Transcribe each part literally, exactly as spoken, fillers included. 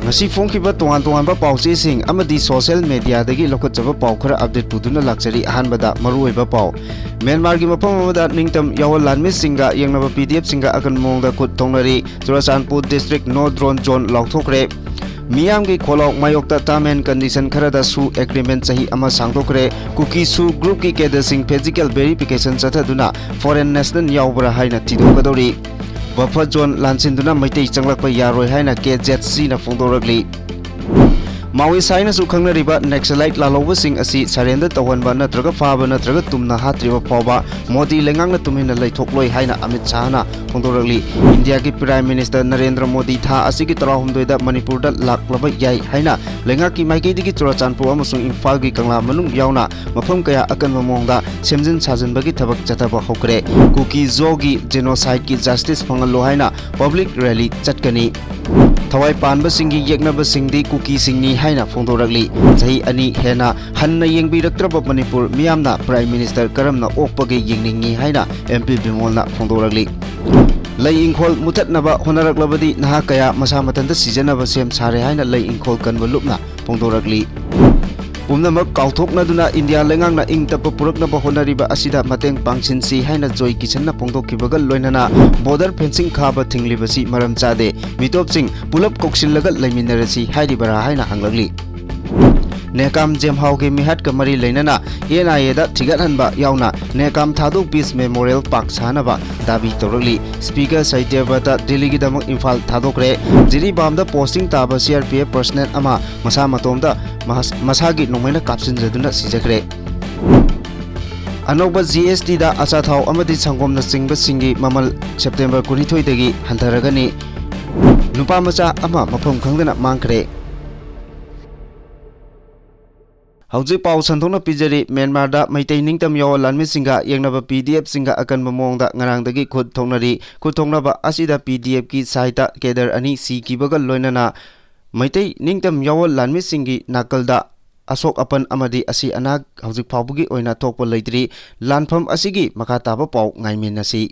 ꯉꯁꯤ ꯐꯣꯡꯈꯤꯕ ꯇꯣꯉꯥꯟ ꯇꯣꯉꯥꯟꯕ ꯄꯥꯎꯆꯦꯁꯤꯡ ꯑꯃꯗꯤ social mediaꯗꯒꯤ ꯂꯧꯈꯠꯆꯕ ꯄꯥꯎ ꯈꯔ update ꯄꯨꯗꯨꯅ ꯂꯥꯛꯆꯔꯤ꯫ ꯑꯍꯥꯟꯕꯗ ꯃꯔꯨꯑꯣꯏꯕ ꯄꯥꯎ꯫ ꯃ꯭ꯌꯥꯟꯃꯥꯔꯒꯤ ꯃꯐꯝ ꯑꯃꯗ ꯅꯤꯡꯇꯝ ꯌꯥꯑꯣꯟ ꯂꯥꯟꯃꯤꯁꯤꯡꯒ ꯌꯦꯡꯅꯕ PDFꯁꯤꯡꯒ ꯑꯀꯟꯕ ꯃꯑꯣꯡꯗ ꯈꯨꯠ ꯊꯣꯛꯅꯔꯤ꯫ Churachandpur district no drone zone ꯂꯥꯎꯊꯣꯛꯈ꯭ꯔꯦ꯫ ꯃꯤꯌꯥꯝꯒꯤ ꯈꯣꯜꯂꯥꯎ ꯃꯥꯌꯣꯛꯇ term and condition ꯈꯔꯗꯁꯨ agreement ꯆꯍꯤ ꯑꯃ ꯁꯥꯡꯗꯣꯛꯈ꯭ꯔꯦ꯫ ꯀꯨꯀꯤ ꯁꯨ groupꯀꯤ cadreꯁꯤꯡ physical verification ꯆꯠꯊꯗꯨꯅ foreign national ꯌꯥꯎꯕ꯭ꯔꯥ ꯍꯥꯏꯅ ꯊꯤꯗꯣꯛꯀꯗꯧꯔꯤ꯫ Buffer zone ꯂꯥꯟꯁꯤꯟꯗꯨꯅ ꯃꯩꯇꯩ ꯆꯪꯂꯛꯄ ꯌꯥꯔꯣꯏ ꯍꯥꯏꯅ KZCꯅ ꯐꯣꯡꯗꯣꯔꯛꯂꯤ꯫ Maoist ꯍꯥꯏꯅꯁꯨ ꯈꯪꯅꯔꯤꯕ Naxalite ꯂꯥꯜꯍꯧꯕꯁꯤꯡ ꯑꯁꯤ surrender ꯇꯧꯍꯟꯕ ꯅꯠꯇ꯭ꯔꯒ ꯐꯥꯕ ꯅꯠꯇ꯭ꯔꯒ ꯇꯨꯝꯅ ꯍꯥꯠꯇ꯭ꯔꯤꯕ ꯐꯥꯎꯕ ꯃꯣꯗꯤ ꯂꯩꯉꯥꯛꯅ ꯇꯨꯃꯤꯟꯅ ꯂꯩꯊꯣꯛꯂꯣꯏ ꯍꯥꯏꯅ ꯑꯃꯤꯠ ꯁꯥꯍꯅ ꯐꯣꯡꯗꯣꯔꯛꯂꯤ꯫ ꯏꯟꯗꯤꯌꯥꯒꯤ Prime Minister ꯅꯔꯦꯟꯗ꯭ꯔ ꯃꯣꯗꯤ ꯊꯥ ꯑꯁꯤꯒꯤ ꯇꯔꯥꯍꯨꯝꯗꯣꯏꯗ ꯃꯅꯤꯄꯨꯔꯗ ꯂꯥꯛꯂꯕ ꯌꯥꯏ ꯍꯥꯏꯅ ꯂꯩꯉꯥꯛꯀꯤ ꯃꯥꯏꯀꯩꯗꯒꯤ ꯆꯨꯔꯥꯆꯥꯟꯄꯨꯔ ꯑꯃꯁꯨꯡ ꯏꯝꯐꯥꯜꯒꯤ ꯀꯪꯂꯥ ꯃꯅꯨꯡ ꯌꯥꯎꯅ ꯃꯐꯝ ꯀꯌꯥ ꯑꯀꯟꯕ ꯃꯑꯣꯡꯗ ꯁꯦꯝꯖꯤꯟ ꯁꯥꯖꯤꯟꯕꯒꯤ ꯊꯕꯛ ꯆꯠꯊꯕ ꯍꯧꯈ꯭ꯔꯦ꯫ ꯀꯨꯀꯤ ꯖꯣꯒꯤ genocideꯀꯤ justice ꯐꯪꯍꯜꯂꯣ ꯍꯥꯏꯅ public rally ꯆꯠꯀꯅꯤ꯫ ꯊꯋꯥꯏ ꯄꯥꯟꯕꯁꯤꯡꯒꯤ ꯌꯦꯛꯅꯕꯁꯤꯡꯗꯤ ꯀꯨꯀꯤꯁꯤꯡꯅꯤ ꯍꯥꯏꯅ ꯐꯣꯡꯗꯣꯔꯛꯂꯤ꯫ ꯆꯍꯤ ꯑꯅꯤ ꯍꯦꯟꯅ ꯍꯟꯅ ꯌꯦꯡꯕꯤꯔꯛꯇ꯭ꯔꯕ ꯃꯅꯤꯄꯨꯔ ꯃꯤꯌꯥꯝꯅ Prime Minister ꯀꯔꯝꯅ ꯑꯣꯛꯄꯒꯦ ꯌꯦꯡꯅꯤꯡꯉꯤ ꯍꯥꯏꯅ MP ꯕꯤꯃꯣꯜꯅ ꯐꯣꯡꯗꯣꯔꯛꯂꯤ꯫ ꯂꯩ ꯏꯪꯈꯣꯜ ꯃꯨꯊꯠꯅꯕ ꯍꯣꯠꯅꯔꯛꯂꯕꯗꯤ ꯅꯍꯥ ꯀꯌꯥ ꯃꯁꯥ ꯃꯊꯟꯇ ꯁꯤꯖꯅꯕ ꯁꯦꯝ ꯁꯥꯔꯦ ꯍꯥꯏꯅ ꯂꯩ ꯏꯪꯈꯣꯜ ꯀꯟꯕ ꯂꯨꯞꯅ ꯐꯣꯡꯗꯣꯔꯛꯂꯤ꯫ ꯄꯨꯝꯅꯃꯛ ꯀꯥꯎꯊꯣꯛꯅꯗꯨꯅ ꯏꯟꯗꯤꯌꯥ ꯂꯩꯉꯥꯛꯅ ꯏꯪ ꯇꯞꯄ ꯄꯨꯔꯛꯅꯕ ꯍꯣꯠꯅꯔꯤꯕ ꯑꯁꯤꯗ ꯃꯇꯦꯡ ꯄꯥꯡꯁꯤꯟꯁꯤ ꯍꯥꯏꯅ ꯖꯣꯏ ꯀꯤꯁꯟꯅ ꯐꯣꯡꯗꯣꯛꯈꯤꯕꯒ ꯂꯣꯏꯅꯅ border fencing ꯈꯥꯕ ꯊꯤꯡꯂꯤꯕꯁꯤ ꯃꯔꯝ ꯆꯥꯗꯦ꯫ ꯃꯤꯇꯣꯞꯁꯤꯡ ꯄꯨꯂꯞ ꯀꯧꯁꯤꯜꯂꯒ ꯂꯩꯃꯤꯟꯅꯔꯁꯤ ꯍꯥꯏꯔꯤꯕꯔꯥ ꯍꯥꯏꯅ ꯍꯪꯂꯛꯂꯤ꯫ ꯅꯦꯀꯥꯝ ꯖꯦꯝꯍꯥꯎꯒꯤ ꯃꯤꯍꯥꯠꯀ ꯃꯔꯤ ꯂꯩꯅꯅ NIAꯗ ꯊꯤꯒꯠꯍꯟꯕ ꯌꯥꯎꯅ ꯅꯦꯀꯥꯝ ꯊꯥꯗꯣꯛ Peace Memorial Park ꯁꯥꯅꯕ ꯗꯥꯕꯤ ꯇꯧꯔꯛꯂꯤ꯫ Speaker ꯁꯇ꯭ꯌꯕ꯭ꯔꯇ ꯗꯤꯜꯂꯤꯒꯤꯗꯃꯛ ꯏꯝꯐꯥꯜ ꯊꯥꯗꯣꯛꯈ꯭ꯔꯦ꯫ ꯖꯤꯔꯤꯕꯥꯝꯗ posting ꯇꯥꯕ CRPF personnel ꯑꯃ ꯃꯁꯥ ꯃꯇꯣꯝꯗ ꯃꯍꯥꯁ-, ꯃꯁꯥꯒꯤ ꯅꯣꯡꯃꯩꯅ ꯀꯥꯞꯁꯤꯟꯖꯗꯨꯅ ꯁꯤꯖꯈ꯭ꯔꯦ꯫ ꯑꯅꯧꯕ GSTꯗ ꯑꯆꯥꯊꯥꯎ ꯑꯃꯗꯤ ꯁꯪꯒꯣꯝꯅꯆꯤꯡꯕꯁꯤꯡꯒꯤ ꯃꯃꯜ September ꯀꯨꯟꯅꯤꯊꯣꯏꯗꯒꯤ ꯍꯟꯊꯔꯒꯅꯤ꯫ ꯅꯨꯄꯥ ꯃꯆꯥ ꯑꯃ ꯃꯐꯝ ꯈꯪꯗꯅ ꯃꯥꯡꯈ꯭ꯔꯦ꯫ ꯍꯧꯖꯤꯛ ꯄꯥꯎ ꯁꯟꯗꯣꯛꯅ ꯄꯤꯖꯔꯤ꯫ ꯃ꯭ꯌꯥꯟꯃꯥꯔꯗ ꯃꯩꯇꯩ ꯅꯤꯡꯇꯝ ꯌꯥꯑꯣꯟ ꯂꯥꯟꯃꯤꯁꯤꯡꯒ ꯌꯦꯡꯅꯕ PDFꯁꯤꯡꯒ ꯑꯀꯟꯕ ꯃꯑꯣꯡꯗ ꯉꯔꯥꯡꯗꯒꯤ ꯈꯨꯠ ꯊꯣꯛꯅꯔꯤ꯫ ꯈꯨꯠ ꯊꯣꯛꯅꯕ ꯑꯁꯤꯗ PDFꯀꯤ siteꯇ cadre ꯑꯅꯤ ꯁꯤꯈꯤꯕꯒ ꯂꯣꯏꯅꯅ ꯃꯩꯇꯩ ꯅꯤꯡꯇꯝ ꯌꯥꯑꯣꯟ ꯂꯥꯟꯃꯤꯁꯤꯡꯒꯤ ꯅꯥꯀꯜꯗ ꯑꯁꯣꯛ ꯑꯄꯟ ꯑꯃꯗꯤ ꯑꯁꯤ ꯑꯅꯥ ꯍꯧꯖꯤꯛ ꯐꯥꯎꯕꯒꯤ ꯑꯣꯏꯅ ꯊꯣꯛꯄ ꯂꯩꯇ꯭ꯔꯤ꯫ ꯂꯥꯟꯐꯝ ꯑꯁꯤꯒꯤ ꯃꯈꯥ ꯇꯥꯕ ꯄꯥꯎ ꯉꯥꯏꯃꯤꯟꯅꯁꯤ꯫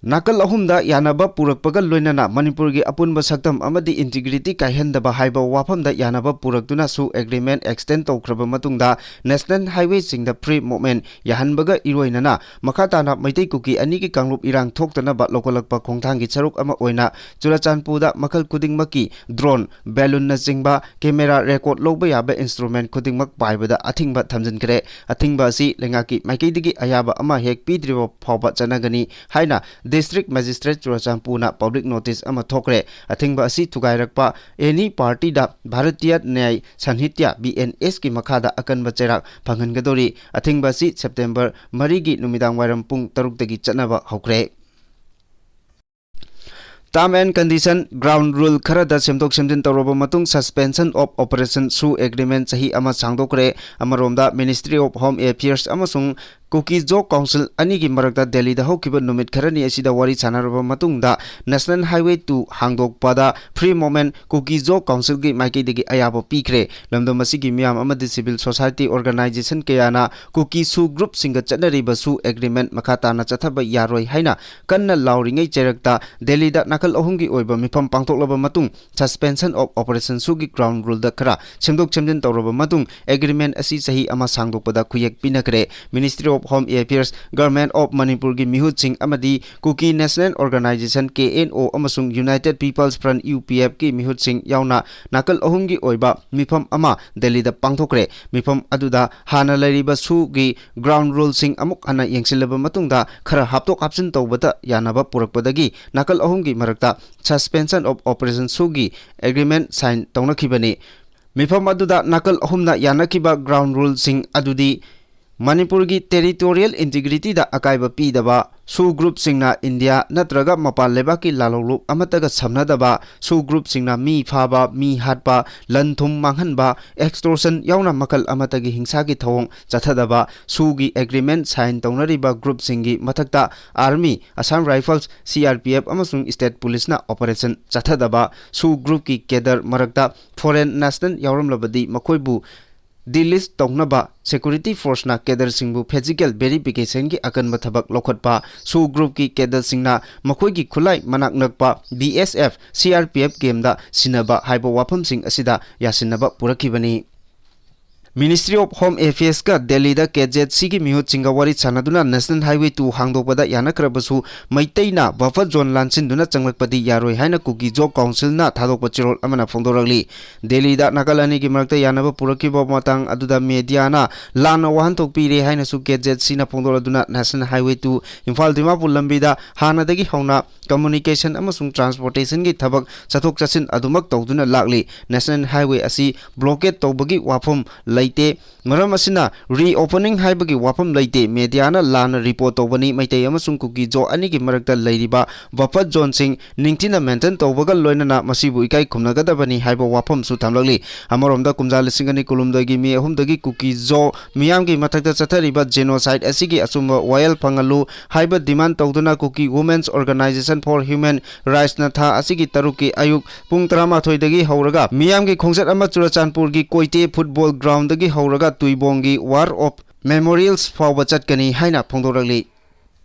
ꯅꯥꯀꯜ ꯑꯍꯨꯝꯗ ꯌꯥꯅꯕ ꯄꯨꯔꯛꯄꯒ ꯂꯣꯏꯅꯅ ꯃꯅꯤꯄꯨꯔꯒꯤ ꯑꯄꯨꯟꯕ ꯁꯛꯇꯝ ꯑꯃꯗꯤ integrity ꯀꯥꯏꯍꯟꯗꯕ ꯍꯥꯏꯕ ꯋꯥꯐꯝꯗ ꯌꯥꯅꯕ ꯄꯨꯔꯛꯇꯨꯅ SoO agreement extend ꯇꯧꯈ꯭ꯔꯕ ꯃꯇꯨꯡꯗ national highwayꯁꯤꯡꯗ free movement ꯌꯥꯍꯟꯕꯒ ꯏꯔꯣꯏꯅꯅ ꯃꯈꯥ ꯇꯥꯅ ꯃꯩꯇꯩ ꯀꯨꯀꯤ ꯑꯅꯤꯒꯤ ꯀꯥꯡꯂꯨꯞ ꯏꯔꯥꯡ ꯊꯣꯛꯇꯅꯕ ꯂꯧꯈꯠꯂꯛꯄ ꯈꯣꯡꯊꯥꯡꯒꯤ ꯁꯔꯨꯛ ꯑꯃ ꯑꯣꯏꯅ ꯆꯨꯔꯆꯥꯟꯄꯨꯔꯗ ꯃꯈꯜ ꯈꯨꯗꯤꯡꯃꯛꯀꯤ drone, balloonꯅꯆꯤꯡꯕ camera record ꯂꯧꯕ ꯌꯥꯕ instrument ꯈꯨꯗꯤꯡꯃꯛ ꯄꯥꯏꯕꯗ ꯑꯊꯤꯡꯕ ꯊꯝꯖꯤꯟꯈ꯭ꯔꯦ꯫ ꯑꯊꯤꯡꯕ ꯑꯁꯤ ꯂꯩꯉꯥꯛꯀꯤ ꯃꯥꯏꯀꯩꯗꯒꯤ ꯑꯌꯥꯕ ꯑꯃ ꯍꯦꯛ ꯄꯤꯗ꯭ꯔꯤꯕ ꯐꯥꯎꯕ ꯆꯠꯅꯒꯅꯤ ꯍꯥꯏꯅ district magistrate ꯆꯨꯔꯆꯥꯟꯄꯨꯔꯅ public notice ꯑꯃ ꯊꯣꯛꯈ꯭ꯔꯦ꯫ ꯑꯊꯤꯡꯕ ꯑꯁꯤ ꯊꯨꯒꯥꯏꯔꯛꯄ any partyꯗ Bharatiya Nyay Sanhitya, BNSꯀꯤ ꯃꯈꯥꯗ ꯑꯀꯟꯕ ꯆꯩꯔꯥꯛ ꯐꯪꯍꯟꯒꯗꯧꯔꯤ꯫ ꯑꯊꯤꯡꯕ ꯑꯁꯤ September ꯃꯔꯤꯒꯤ ꯅꯨꯃꯤꯗꯥꯡ ꯋꯥꯏꯔꯝ ꯄꯨꯡ ꯇꯔꯨꯛꯇꯒꯤ ꯆꯠꯅꯕ ꯍꯧꯈ꯭ꯔꯦ꯫ Term and condition, ground rule ꯈꯔꯗ ꯁꯦꯝꯗꯣꯛ ꯁꯦꯝꯖꯤꯟ ꯇꯧꯔꯕ ꯃꯇꯨꯡ suspension of operation SoO agreement ꯆꯍꯤ ꯑꯃ ꯁꯥꯡꯗꯣꯛꯈ꯭ꯔꯦ꯫ ꯑꯃꯔꯣꯝꯗ Ministry of Home Affairs ꯑꯃꯁꯨꯡ Kuki Zo Council ꯑꯅꯤꯒꯤ ꯃꯔꯛꯇ ꯗꯦꯜꯂꯤꯗ ꯍꯧꯈꯤꯕ ꯅꯨꯃꯤꯠ ꯈꯔꯅꯤ ꯑꯁꯤꯗ ꯋꯥꯔꯤ ꯁꯥꯟꯅꯔꯕ ꯃꯇꯨꯡꯗ National Highway two ꯍꯥꯡꯗꯣꯛꯄꯗ free movement Kuki Zo Councilꯒꯤ ꯃꯥꯏꯀꯩꯗꯒꯤ ꯑꯌꯥꯕ ꯄꯤꯈ꯭ꯔꯦ꯫ ꯂꯝꯗꯝ ꯑꯁꯤꯒꯤ ꯃꯤꯌꯥꯝ ꯑꯃꯗꯤ civil society organization ꯀꯌꯥꯅ ꯀꯨꯀꯤ SoO groupꯁꯤꯡꯒ ꯆꯠꯅꯔꯤꯕ SoO agreement ꯃꯈꯥ ꯇꯥꯅ ꯆꯠꯊꯕ ꯌꯥꯔꯣꯏ ꯍꯥꯏꯅ ꯀꯟꯅ ꯂꯥꯎꯔꯤꯉꯩ ꯆꯩꯔꯛꯇ ꯗꯦꯜꯂꯤꯗ ꯅꯥꯀꯜ ꯑꯍꯨꯝꯒꯤ ꯑꯣꯏꯕ ꯃꯤꯐꯝ ꯄꯥꯡꯊꯣꯛꯂꯕ ꯃꯇꯨꯡ suspension of operation SoOꯒꯤ ground ruleꯗ ꯈꯔ ꯁꯦꯝꯗꯣꯛ ꯁꯦꯝꯖꯤꯟ ꯇꯧꯔꯕ ꯃꯇꯨꯡ agreement ꯑꯁꯤ ꯆꯍꯤ ꯑꯃ ꯁꯥꯡꯗꯣꯛꯄꯗ ꯈꯨꯌꯦꯛ ꯄꯤꯅꯈ꯭ꯔꯦ꯫ Ministry of Home Affairs, Government of ꯃꯅꯤꯄꯨꯔꯒꯤ ꯃꯤꯍꯨꯠꯁꯤꯡ ꯑꯃꯗꯤ Kuki National Organisation, KNO, ꯑꯃꯁꯨꯡ United People's Front, UPFꯀꯤ ꯃꯤꯍꯨꯠꯁꯤꯡ ꯌꯥꯎꯅ ꯅꯥꯀꯜ ꯑꯍꯨꯝꯒꯤ ꯑꯣꯏꯕ ꯃꯤꯐꯝ ꯑꯃ ꯗꯦꯜꯂꯤꯗ ꯄꯥꯡꯊꯣꯛꯈ꯭ꯔꯦ꯫ ꯃꯤꯐꯝ ꯑꯗꯨꯗ ꯍꯥꯟꯅ ꯂꯩꯔꯤꯕ SoOꯒꯤ ground ruleꯁꯤꯡ ꯑꯃꯨꯛ ꯍꯟꯅ ꯌꯦꯡꯁꯤꯜꯂꯕ ꯃꯇꯨꯡꯗ ꯈꯔ ꯍꯥꯞꯇꯣꯛ ꯍꯥꯞꯆꯤꯟ ꯇꯧꯕꯗ ꯌꯥꯅꯕ ꯄꯨꯔꯛꯄꯗꯒꯤ ꯅꯥꯀꯜ ꯑꯍꯨꯝꯒꯤ ꯃꯔꯛꯇ suspension of operation SoOꯒꯤ agreement sign ꯇꯧꯅꯈꯤꯕꯅꯤ꯫ ꯃꯤꯐꯝ ꯑꯗꯨꯗ ꯅꯥꯀꯜ ꯑꯍꯨꯝꯅ ꯌꯥꯅꯈꯤꯕ ground ruleꯁꯤꯡ ꯑꯗꯨꯗꯤ ꯃꯅꯤꯄꯨꯔꯒꯤ territorial integrityꯗ ꯑꯀꯥꯏꯕ ꯄꯤꯗꯕ, SoO groupꯁꯤꯡꯅ ꯏꯟꯗꯤꯌꯥ ꯅꯠꯇ꯭ꯔꯒ ꯃꯄꯥꯟ ꯂꯩꯕꯥꯛꯀꯤ ꯂꯥꯜꯍꯧꯂꯨꯞ ꯑꯃꯠꯇꯒ ꯁꯝꯅꯗꯕ, SoO groupꯁꯤꯡꯅ ꯃꯤ ꯐꯥꯕ, ꯃꯤ ꯍꯥꯠꯄ, ꯂꯟ ꯊꯨꯝ ꯃꯥꯡꯍꯟꯕ, extortion ꯌꯥꯎꯅ ꯃꯈꯜ ꯑꯃꯠꯇꯒꯤ ꯍꯤꯡꯁꯥꯒꯤ ꯊꯧꯑꯣꯡ ꯆꯠꯊꯗꯕ, SoOꯒꯤ agreement sign ꯇꯧꯅꯔꯤꯕ groupꯁꯤꯡꯒꯤ ꯃꯊꯛꯇ Army, Assam Rifles, CRPF ꯑꯃꯁꯨꯡ State Policeꯅ operation ꯆꯠꯊꯗꯕ, SoO groupꯀꯤ cadre ꯃꯔꯛꯇ foreign national ꯌꯥꯎꯔꯝꯂꯕꯗꯤ ꯃꯈꯣꯏꯕꯨ delist ꯇꯧꯅꯕ security forceꯅ cadreꯁꯤꯡꯕꯨ physical verificationꯒꯤ ꯑꯀꯟꯕ ꯊꯕꯛ ꯂꯧꯈꯠꯄ, SoO groupꯀꯤ cadreꯁꯤꯡꯅ ꯃꯈꯣꯏꯒꯤ ꯈꯨꯠꯂꯥꯏ ꯃꯅꯥꯛ ꯅꯛꯄ BSF, CRPF campꯇ ꯁꯤꯟꯅꯕ ꯍꯥꯏꯕ ꯋꯥꯐꯝꯁꯤꯡ ꯑꯁꯤꯗ ꯌꯥꯁꯤꯟꯅꯕ ꯄꯨꯔꯛꯈꯤꯕꯅꯤ꯫ Ministry of Home Affairsꯀ ꯗꯦꯜꯂꯤꯗ KZCꯒꯤ ꯃꯤꯍꯨꯠꯁꯤꯡꯒ ꯋꯥꯔꯤ ꯁꯥꯟꯅꯗꯨꯅ National Highway two ꯍꯥꯡꯗꯣꯛꯄꯗ ꯌꯥꯅꯈ꯭ꯔꯕꯁꯨ, ꯃꯩꯇꯩꯅ buffer zone ꯂꯥꯟꯁꯤꯟꯗꯨꯅ ꯆꯪꯂꯛꯄꯗꯤ ꯌꯥꯔꯣꯏ ꯍꯥꯏꯅ Kuki-Zo Councilꯅ ꯊꯥꯗꯣꯛꯄ ꯆꯦꯔꯣꯜ ꯑꯃꯅ ꯐꯣꯡꯗꯣꯔꯛꯂꯤ꯫ ꯗꯦꯜꯂꯤꯗ ꯅꯥꯀꯜ ꯑꯅꯤꯒꯤ ꯃꯔꯛꯇ ꯌꯥꯅꯕ ꯄꯨꯔꯛꯈꯤꯕ ꯃꯇꯥꯡ ꯑꯗꯨꯗ mediaꯅ ꯂꯥꯟꯅ ꯋꯥꯍꯟꯊꯣꯛ ꯄꯤꯔꯦ ꯍꯥꯏꯅꯁꯨ KZCꯅ ꯐꯣꯡꯗꯣꯔꯛꯂꯗꯨꯅ National Highway two Imphal Dimapur ꯂꯝꯕꯤꯗ ꯍꯥꯟꯅꯗꯒꯤ ꯍꯧꯅ communication ꯑꯃꯁꯨꯡ transportationꯒꯤ ꯊꯕꯛ ꯆꯠꯊꯣꯛ ꯆꯠꯁꯤꯟ ꯑꯗꯨꯃꯛ ꯇꯧꯗꯨꯅ ꯂꯥꯛꯂꯤ꯫ National Highway ꯑꯁꯤ blockade ꯇꯧꯕꯒꯤ ꯋꯥꯐꯝ ꯂꯩꯇꯦ꯫ ꯃꯔꯝ ꯑꯁꯤꯅ reopening ꯍꯥꯏꯕꯒꯤ ꯋꯥꯐꯝ ꯂꯩꯇꯦ꯫ Mediaꯅ ꯂꯥꯟꯅ report ꯇꯧꯕꯅꯤ꯫ ꯃꯩꯇꯩ ꯑꯃꯁꯨꯡ Kuki-Zo ꯑꯅꯤꯒꯤ ꯃꯔꯛꯇ ꯂꯩꯔꯤꯕ buffer zoneꯁꯤꯡ ꯅꯤꯡꯊꯤꯅ maintain ꯇꯧꯕꯒ ꯂꯣꯏꯅꯅ ꯃꯁꯤꯕꯨ ꯏꯀꯥꯏ ꯈꯨꯝꯅꯒꯗꯕꯅꯤ ꯍꯥꯏꯕ ꯋꯥꯐꯝꯁꯨ ꯊꯝꯂꯛꯂꯤ꯫ ꯑꯃꯔꯣꯝꯗ, ꯀꯨꯝꯖꯥ ꯂꯤꯁꯤꯡ ꯑꯅꯤ ꯀꯨꯟꯍꯨꯝꯗꯣꯏꯒꯤ ꯃꯦ ꯑꯍꯨꯝꯗꯒꯤ Kuki-Zo ꯃꯤꯌꯥꯝꯒꯤ ꯃꯊꯛꯇ ꯆꯠꯊꯔꯤꯕ genocide ꯑꯁꯤꯒꯤ ꯑꯆꯨꯝꯕ ꯋꯥꯌꯦꯜ ꯐꯪꯍꯜꯂꯨ ꯍꯥꯏꯕ demand ꯇꯧꯗꯨꯅ Kuki Women's Organisation for Human Rightsꯅ ꯊꯥ ꯑꯁꯤꯒꯤ ꯇꯔꯨꯛꯀꯤ ꯑꯌꯨꯛ ꯄꯨꯡ ꯇꯔꯥꯃꯥꯊꯣꯏꯗꯒꯤ ꯍꯧꯔꯒ ꯃꯤꯌꯥꯝꯒꯤ ꯈꯣꯡꯆꯠ ꯑꯃ ꯆꯨꯔꯆꯥꯟꯄꯨꯔꯒꯤ ꯀꯣꯏꯇꯦ football groundꯗꯒꯤ ꯍꯧꯔꯒ ꯇꯨꯏꯕꯣꯡꯒꯤ War of Memorials ꯐꯥꯎꯕ ꯆꯠꯀꯅꯤ ꯍꯥꯏꯅ ꯐꯣꯡꯗꯣꯔꯛꯂꯤ꯫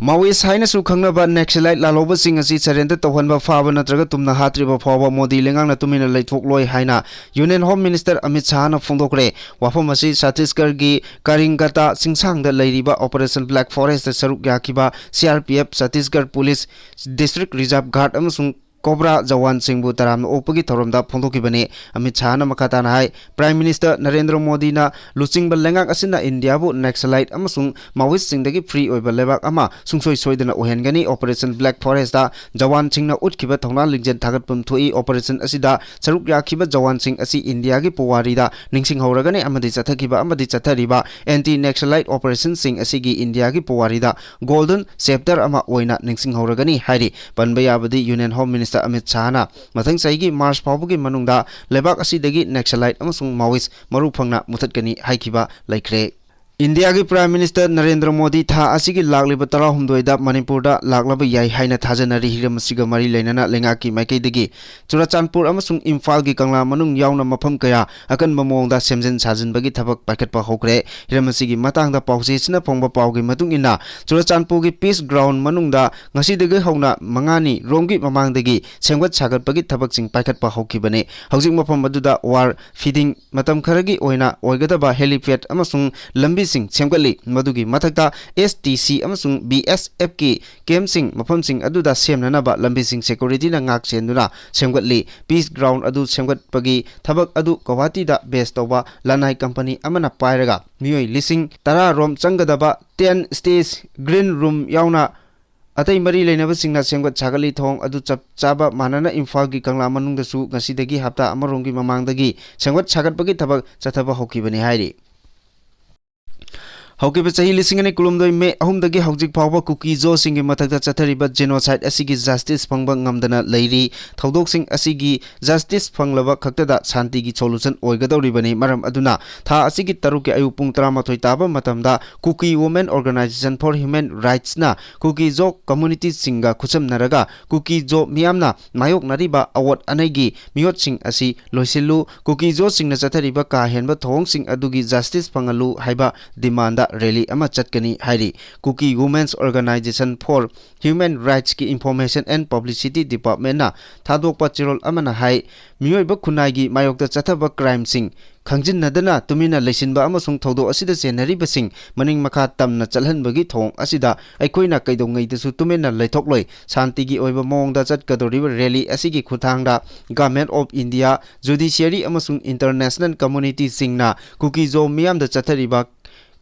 Maoist ꯍꯥꯏꯅꯁꯨ ꯈꯪꯅꯕ Naxalite ꯂꯥꯜꯍꯧꯕꯁꯤꯡ ꯑꯁꯤ surrender ꯇꯧꯍꯟꯕ, ꯐꯥꯕ ꯅꯠꯇ꯭ꯔꯒ ꯇꯨꯝꯅ ꯍꯥꯠꯇ꯭ꯔꯤꯕ ꯐꯥꯎꯕ ꯃꯣꯗꯤ ꯂꯩꯉꯥꯛꯅ ꯇꯨꯃꯤꯟꯅ ꯂꯩꯊꯣꯛꯂꯣꯏ ꯍꯥꯏꯅ Union Home Minister ꯑꯃꯤꯠ ꯁꯥꯍꯅ ꯐꯣꯡꯗꯣꯛꯈ꯭ꯔꯦ꯫ ꯋꯥꯐꯝ ꯑꯁꯤ ꯆꯇꯤꯁꯒꯔꯒꯤ ꯀꯔꯤꯡꯒꯇꯥ ꯆꯤꯡꯁꯥꯡꯗ ꯂꯩꯔꯤꯕ Operation Black Forestꯇ ꯁꯔꯨꯛ ꯌꯥꯈꯤꯕ CRPF, Chhattisgarh Police, District Reserve Guard ꯑꯃꯁꯨꯡ ꯀꯣꯕ꯭ꯔꯥ ꯖꯋꯥꯟꯁꯤꯡꯕꯨ ꯇꯔꯥꯝꯅ ꯑꯣꯛꯄꯒꯤ ꯊꯧꯔꯝꯗ ꯐꯣꯡꯗꯣꯛꯈꯤꯕꯅꯤ꯫ ꯑꯃꯤꯠ ꯁꯥꯍꯅ ꯃꯈꯥ ꯇꯥꯅ ꯍꯥꯏ, Prime Minister ꯅꯔꯦꯟꯗ꯭ꯔ ꯃꯣꯗꯤꯅ ꯂꯨꯆꯤꯡꯕ ꯂꯩꯉꯥꯛ ꯑꯁꯤꯅ ꯏꯟꯗꯤꯌꯥꯕꯨ Naxalite ꯑꯃꯁꯨꯡ Maoistꯁꯤꯡꯗꯒꯤ free ꯑꯣꯏꯕ ꯂꯩꯕꯥꯛ ꯑꯃ ꯁꯨꯡꯁꯣꯏ ꯁꯣꯏꯗꯅ ꯑꯣꯏꯍꯟꯒꯅꯤ꯫ Operation Black Forestꯇ ꯖꯋꯥꯟꯁꯤꯡꯅ ꯎꯠꯈꯤꯕ ꯊꯧꯅꯥ ꯂꯤꯡꯖꯦꯜ ꯊꯥꯒꯠꯐꯝ ꯊꯣꯛꯏ꯫ Operation ꯑꯁꯤꯗ ꯁꯔꯨꯛ ꯌꯥꯈꯤꯕ ꯖꯋꯥꯟꯁꯤꯡ ꯑꯁꯤ ꯏꯟꯗꯤꯌꯥꯒꯤ ꯄꯨꯋꯥꯔꯤꯗ ꯅꯤꯡꯁꯤꯡꯍꯧꯔꯒꯅꯤ ꯑꯃꯗꯤ ꯆꯠꯊꯈꯤꯕ ꯑꯃꯗꯤ ꯆꯠꯊꯔꯤꯕ anti Naxalite operationꯁꯤꯡ ꯑꯁꯤꯒꯤ ꯏꯟꯗꯤꯌꯥꯒꯤ ꯄꯨꯋꯥꯔꯤꯗ golden chapter ꯑꯃ ꯑꯣꯏꯅ ꯅꯤꯡꯁꯤꯡꯍꯧꯔꯒꯅꯤ ꯍꯥꯏꯔꯤ꯫ ꯄꯟꯕ ꯌꯥꯕꯗꯤ Union Home Minister ꯑꯃꯤꯠ ꯁꯥꯍꯅ ꯃꯊꯪ ꯆꯍꯤꯒꯤ March ꯐꯥꯎꯕꯒꯤ ꯃꯅꯨꯡꯗ ꯂꯩꯕꯥꯛ ꯑꯁꯤꯗꯒꯤ Naxalite ꯑꯃꯁꯨꯡ Maoist ꯃꯔꯨ ꯐꯪꯅ ꯃꯨꯊꯠꯀꯅꯤ ꯍꯥꯏꯈꯤꯕ ꯂꯩꯈ꯭ꯔꯦ꯫ ꯏꯟꯗꯤꯌꯥꯒꯤ Prime Minister ꯅꯔꯦꯟꯗ꯭ꯔ ꯃꯣꯗꯤ ꯊꯥ ꯑꯁꯤꯒꯤ ꯂꯥꯛꯂꯤꯕ ꯇꯔꯥꯍꯨꯝꯗꯣꯏꯗ ꯃꯅꯤꯄꯨꯔꯗ ꯂꯥꯛꯂꯕ ꯌꯥꯏ ꯍꯥꯏꯅ ꯊꯥꯖꯅꯔꯤ꯫ ꯍꯤꯔꯝ ꯑꯁꯤꯒ ꯃꯔꯤ ꯂꯩꯅꯅ ꯂꯩꯉꯥꯛꯀꯤ ꯃꯥꯏꯀꯩꯗꯒꯤ ꯆꯨꯔꯆꯥꯟꯄꯨꯔ ꯑꯃꯁꯨꯡ ꯏꯝꯐꯥꯜꯒꯤ ꯀꯪꯂꯥ ꯃꯅꯨꯡ ꯌꯥꯎꯅ ꯃꯐꯝ ꯀꯌꯥ ꯑꯀꯟꯕ ꯃꯑꯣꯡꯗ ꯁꯦꯝꯖꯤꯟ ꯁꯥꯖꯤꯟꯕꯒꯤ ꯊꯕꯛ ꯄꯥꯏꯈꯠꯄ ꯍꯧꯈ꯭ꯔꯦ꯫ ꯍꯤꯔꯝ ꯑꯁꯤꯒꯤ ꯃꯇꯥꯡꯗ ꯄꯥꯎꯆꯦꯁꯤꯅ ꯐꯣꯡꯕ ꯄꯥꯎꯒꯤ ꯃꯇꯨꯡ ꯏꯟꯅ, ꯆꯨꯔꯆꯥꯟꯄꯨꯔꯒꯤ Peace Ground ꯃꯅꯨꯡꯗ ꯉꯁꯤꯗꯒꯤ ꯍꯧꯅ ꯃꯉꯥꯅꯤ ꯔꯣꯝꯒꯤ ꯃꯃꯥꯡꯗꯒꯤ ꯁꯦꯝꯒꯠ ꯁꯥꯒꯠꯄꯒꯤ ꯊꯕꯛꯁꯤꯡ ꯄꯥꯏꯈꯠꯄ ꯍꯧꯈꯤꯕꯅꯤ꯫ ꯍꯧꯖꯤꯛ ꯃꯐꯝ ꯑꯗꯨꯗ war feeding ꯃꯇꯝ ꯈꯔꯒꯤ ꯑꯣꯏꯅ ꯑꯣꯏꯒꯗꯕ helipad ꯑꯃꯁꯨꯡ ꯂꯝꯕꯤꯁꯤꯡ ꯁꯦꯝꯒꯠꯂꯤ꯫ ꯃꯗꯨꯒꯤ ꯃꯊꯛꯇ S T C ꯑꯃꯁꯨꯡ B S Fꯀꯤ campꯁꯤꯡ, ꯃꯐꯝꯁꯤꯡ ꯑꯗꯨꯗ ꯁꯦꯝꯅꯅꯕ ꯂꯝꯕꯤꯁꯤꯡ securityꯅ ꯉꯥꯛ ꯁꯦꯟꯗꯨꯅ ꯁꯦꯝꯒꯠꯂꯤ꯫ Peace Ground ꯑꯗꯨ ꯁꯦꯝꯒꯠꯄꯒꯤ ꯊꯕꯛ ꯑꯗꯨ ꯒꯧꯍꯥꯇꯤꯗ base ꯇꯧꯕ ꯂꯅꯥꯏ company ꯑꯃꯅ ꯄꯥꯏꯔꯒ ꯃꯤꯑꯣꯏ ꯂꯤꯁꯤꯡ ꯇꯔꯥ ꯔꯣꯝ ꯆꯪꯒꯗꯕ ten stage green room ꯌꯥꯎꯅ ꯑꯇꯩ ꯃꯔꯤ ꯂꯩꯅꯕꯁꯤꯡꯅ ꯁꯦꯝꯒꯠ ꯁꯥꯒꯠꯂꯤ꯫ ꯊꯧꯑꯣꯡ ꯑꯗꯨ ꯆꯞ ꯆꯥꯕ ꯃꯥꯟꯅꯅ ꯏꯝꯐꯥꯜꯒꯤ ꯀꯪꯂꯥ ꯃꯅꯨꯡꯗꯁꯨ ꯉꯁꯤꯗꯒꯤ ꯍꯞꯇꯥ ꯑꯃꯔꯣꯝꯒꯤ ꯃꯃꯥꯡꯗꯒꯤ ꯁꯦꯝꯒꯠ ꯁꯥꯒꯠꯄꯒꯤ ꯊꯕꯛ ꯆꯠꯊꯕ ꯍꯧꯈꯤꯕꯅꯤ ꯍꯥꯏꯔꯤ꯫ ꯍꯧꯈꯤꯕ ꯆꯍꯤ ꯂꯤꯁꯤꯡ ꯑꯅꯤ ꯀꯨꯟꯍꯨꯝꯗꯣꯏ May ꯑꯍꯨꯝꯗꯒꯤ ꯍꯧꯖꯤꯛ ꯐꯥꯎꯕ ꯀꯨꯀꯤ ꯖꯣꯁꯤꯡꯒꯤ ꯃꯊꯛꯇ ꯆꯠꯊꯔꯤꯕ genocide ꯑꯁꯤꯒꯤ justice ꯐꯪꯕ ꯉꯝꯗꯅ ꯂꯩꯔꯤ꯫ ꯊꯧꯗꯣꯛꯁꯤꯡ ꯑꯁꯤꯒꯤ justice ꯐꯪꯂꯕ ꯈꯛꯇꯗ ꯁꯥꯟꯇꯤꯒꯤ solution ꯑꯣꯏꯒꯗꯧꯔꯤꯕꯅꯤ꯫ ꯃꯔꯝ ꯑꯗꯨꯅ ꯊꯥ ꯑꯁꯤꯒꯤ ꯇꯔꯨꯛꯀꯤ ꯑꯌꯨꯛ ꯄꯨꯡ ꯇꯔꯥꯃꯥꯊꯣꯏ ꯇꯥꯕ ꯃꯇꯝꯗ Kuki Women Organization for Human Rightsꯅ ꯀꯨꯀꯤ ꯖꯣ communityꯁꯤꯡꯒ ꯈꯨꯠꯁꯝꯅꯔꯒ ꯀꯨꯀꯤ ꯖꯣ ꯃꯤꯌꯥꯝꯅ ꯃꯥꯌꯣꯛꯅꯔꯤꯕ ꯑꯋꯣꯠ ꯑꯅꯩꯒꯤ ꯃꯤꯑꯣꯠꯁꯤꯡ ꯑꯁꯤ ꯂꯣꯏꯁꯤꯜꯂꯨ, ꯀꯨꯀꯤ ꯖꯣꯁꯤꯡꯅ ꯆꯠꯊꯔꯤꯕ ꯀꯥ ꯍꯦꯟꯕ ꯊꯧꯑꯣꯡꯁꯤꯡ ꯑꯗꯨꯒꯤ justice ꯐꯪꯍꯜꯂꯨ ꯍꯥꯏꯕ demandꯗ rally ꯑꯃ ꯆꯠꯀꯅꯤ ꯍꯥꯏꯔꯤ꯫ Kuki Women's Organization for Human Rightsꯀꯤ Information and Publicity Departmentꯅ ꯊꯥꯗꯣꯛꯄ ꯆꯦꯔꯣꯜ ꯑꯃꯅ ꯍꯥꯏ, ꯃꯤꯑꯣꯏꯕ ꯈꯨꯟꯅꯥꯏꯒꯤ ꯃꯥꯌꯣꯛꯇ ꯆꯠꯊꯕ crimeꯁꯤꯡ ꯈꯪꯖꯤꯟꯅꯗꯅ ꯇꯨꯃꯤꯟꯅ ꯂꯩꯁꯤꯟꯕ ꯑꯃꯁꯨꯡ ꯊꯧꯗꯣꯛ ꯑꯁꯤꯗ ꯆꯦꯟꯅꯔꯤꯕꯁꯤꯡ ꯃꯅꯤꯡ ꯃꯈꯥ ꯇꯝꯅ ꯆꯠꯍꯟꯕꯒꯤ ꯊꯧꯑꯣꯡ ꯑꯁꯤꯗ ꯑꯩꯈꯣꯏꯅ ꯀꯩꯗꯧꯉꯩꯗꯁꯨ ꯇꯨꯃꯤꯟꯅ ꯂꯩꯊꯣꯛꯂꯣꯏ꯫ ꯁꯥꯟꯇꯤꯒꯤ ꯑꯣꯏꯕ ꯃꯑꯣꯡꯗ ꯆꯠꯀꯗꯧꯔꯤꯕ rally ꯑꯁꯤꯒꯤ ꯈꯨꯠꯊꯥꯡꯗ Government of India, judiciary ꯑꯃꯁꯨꯡ international communityꯁꯤꯡꯅ ꯀꯨꯀꯤ ꯖꯣ ꯃꯤꯌꯥꯝꯗ ꯆꯠꯊꯔꯤꯕ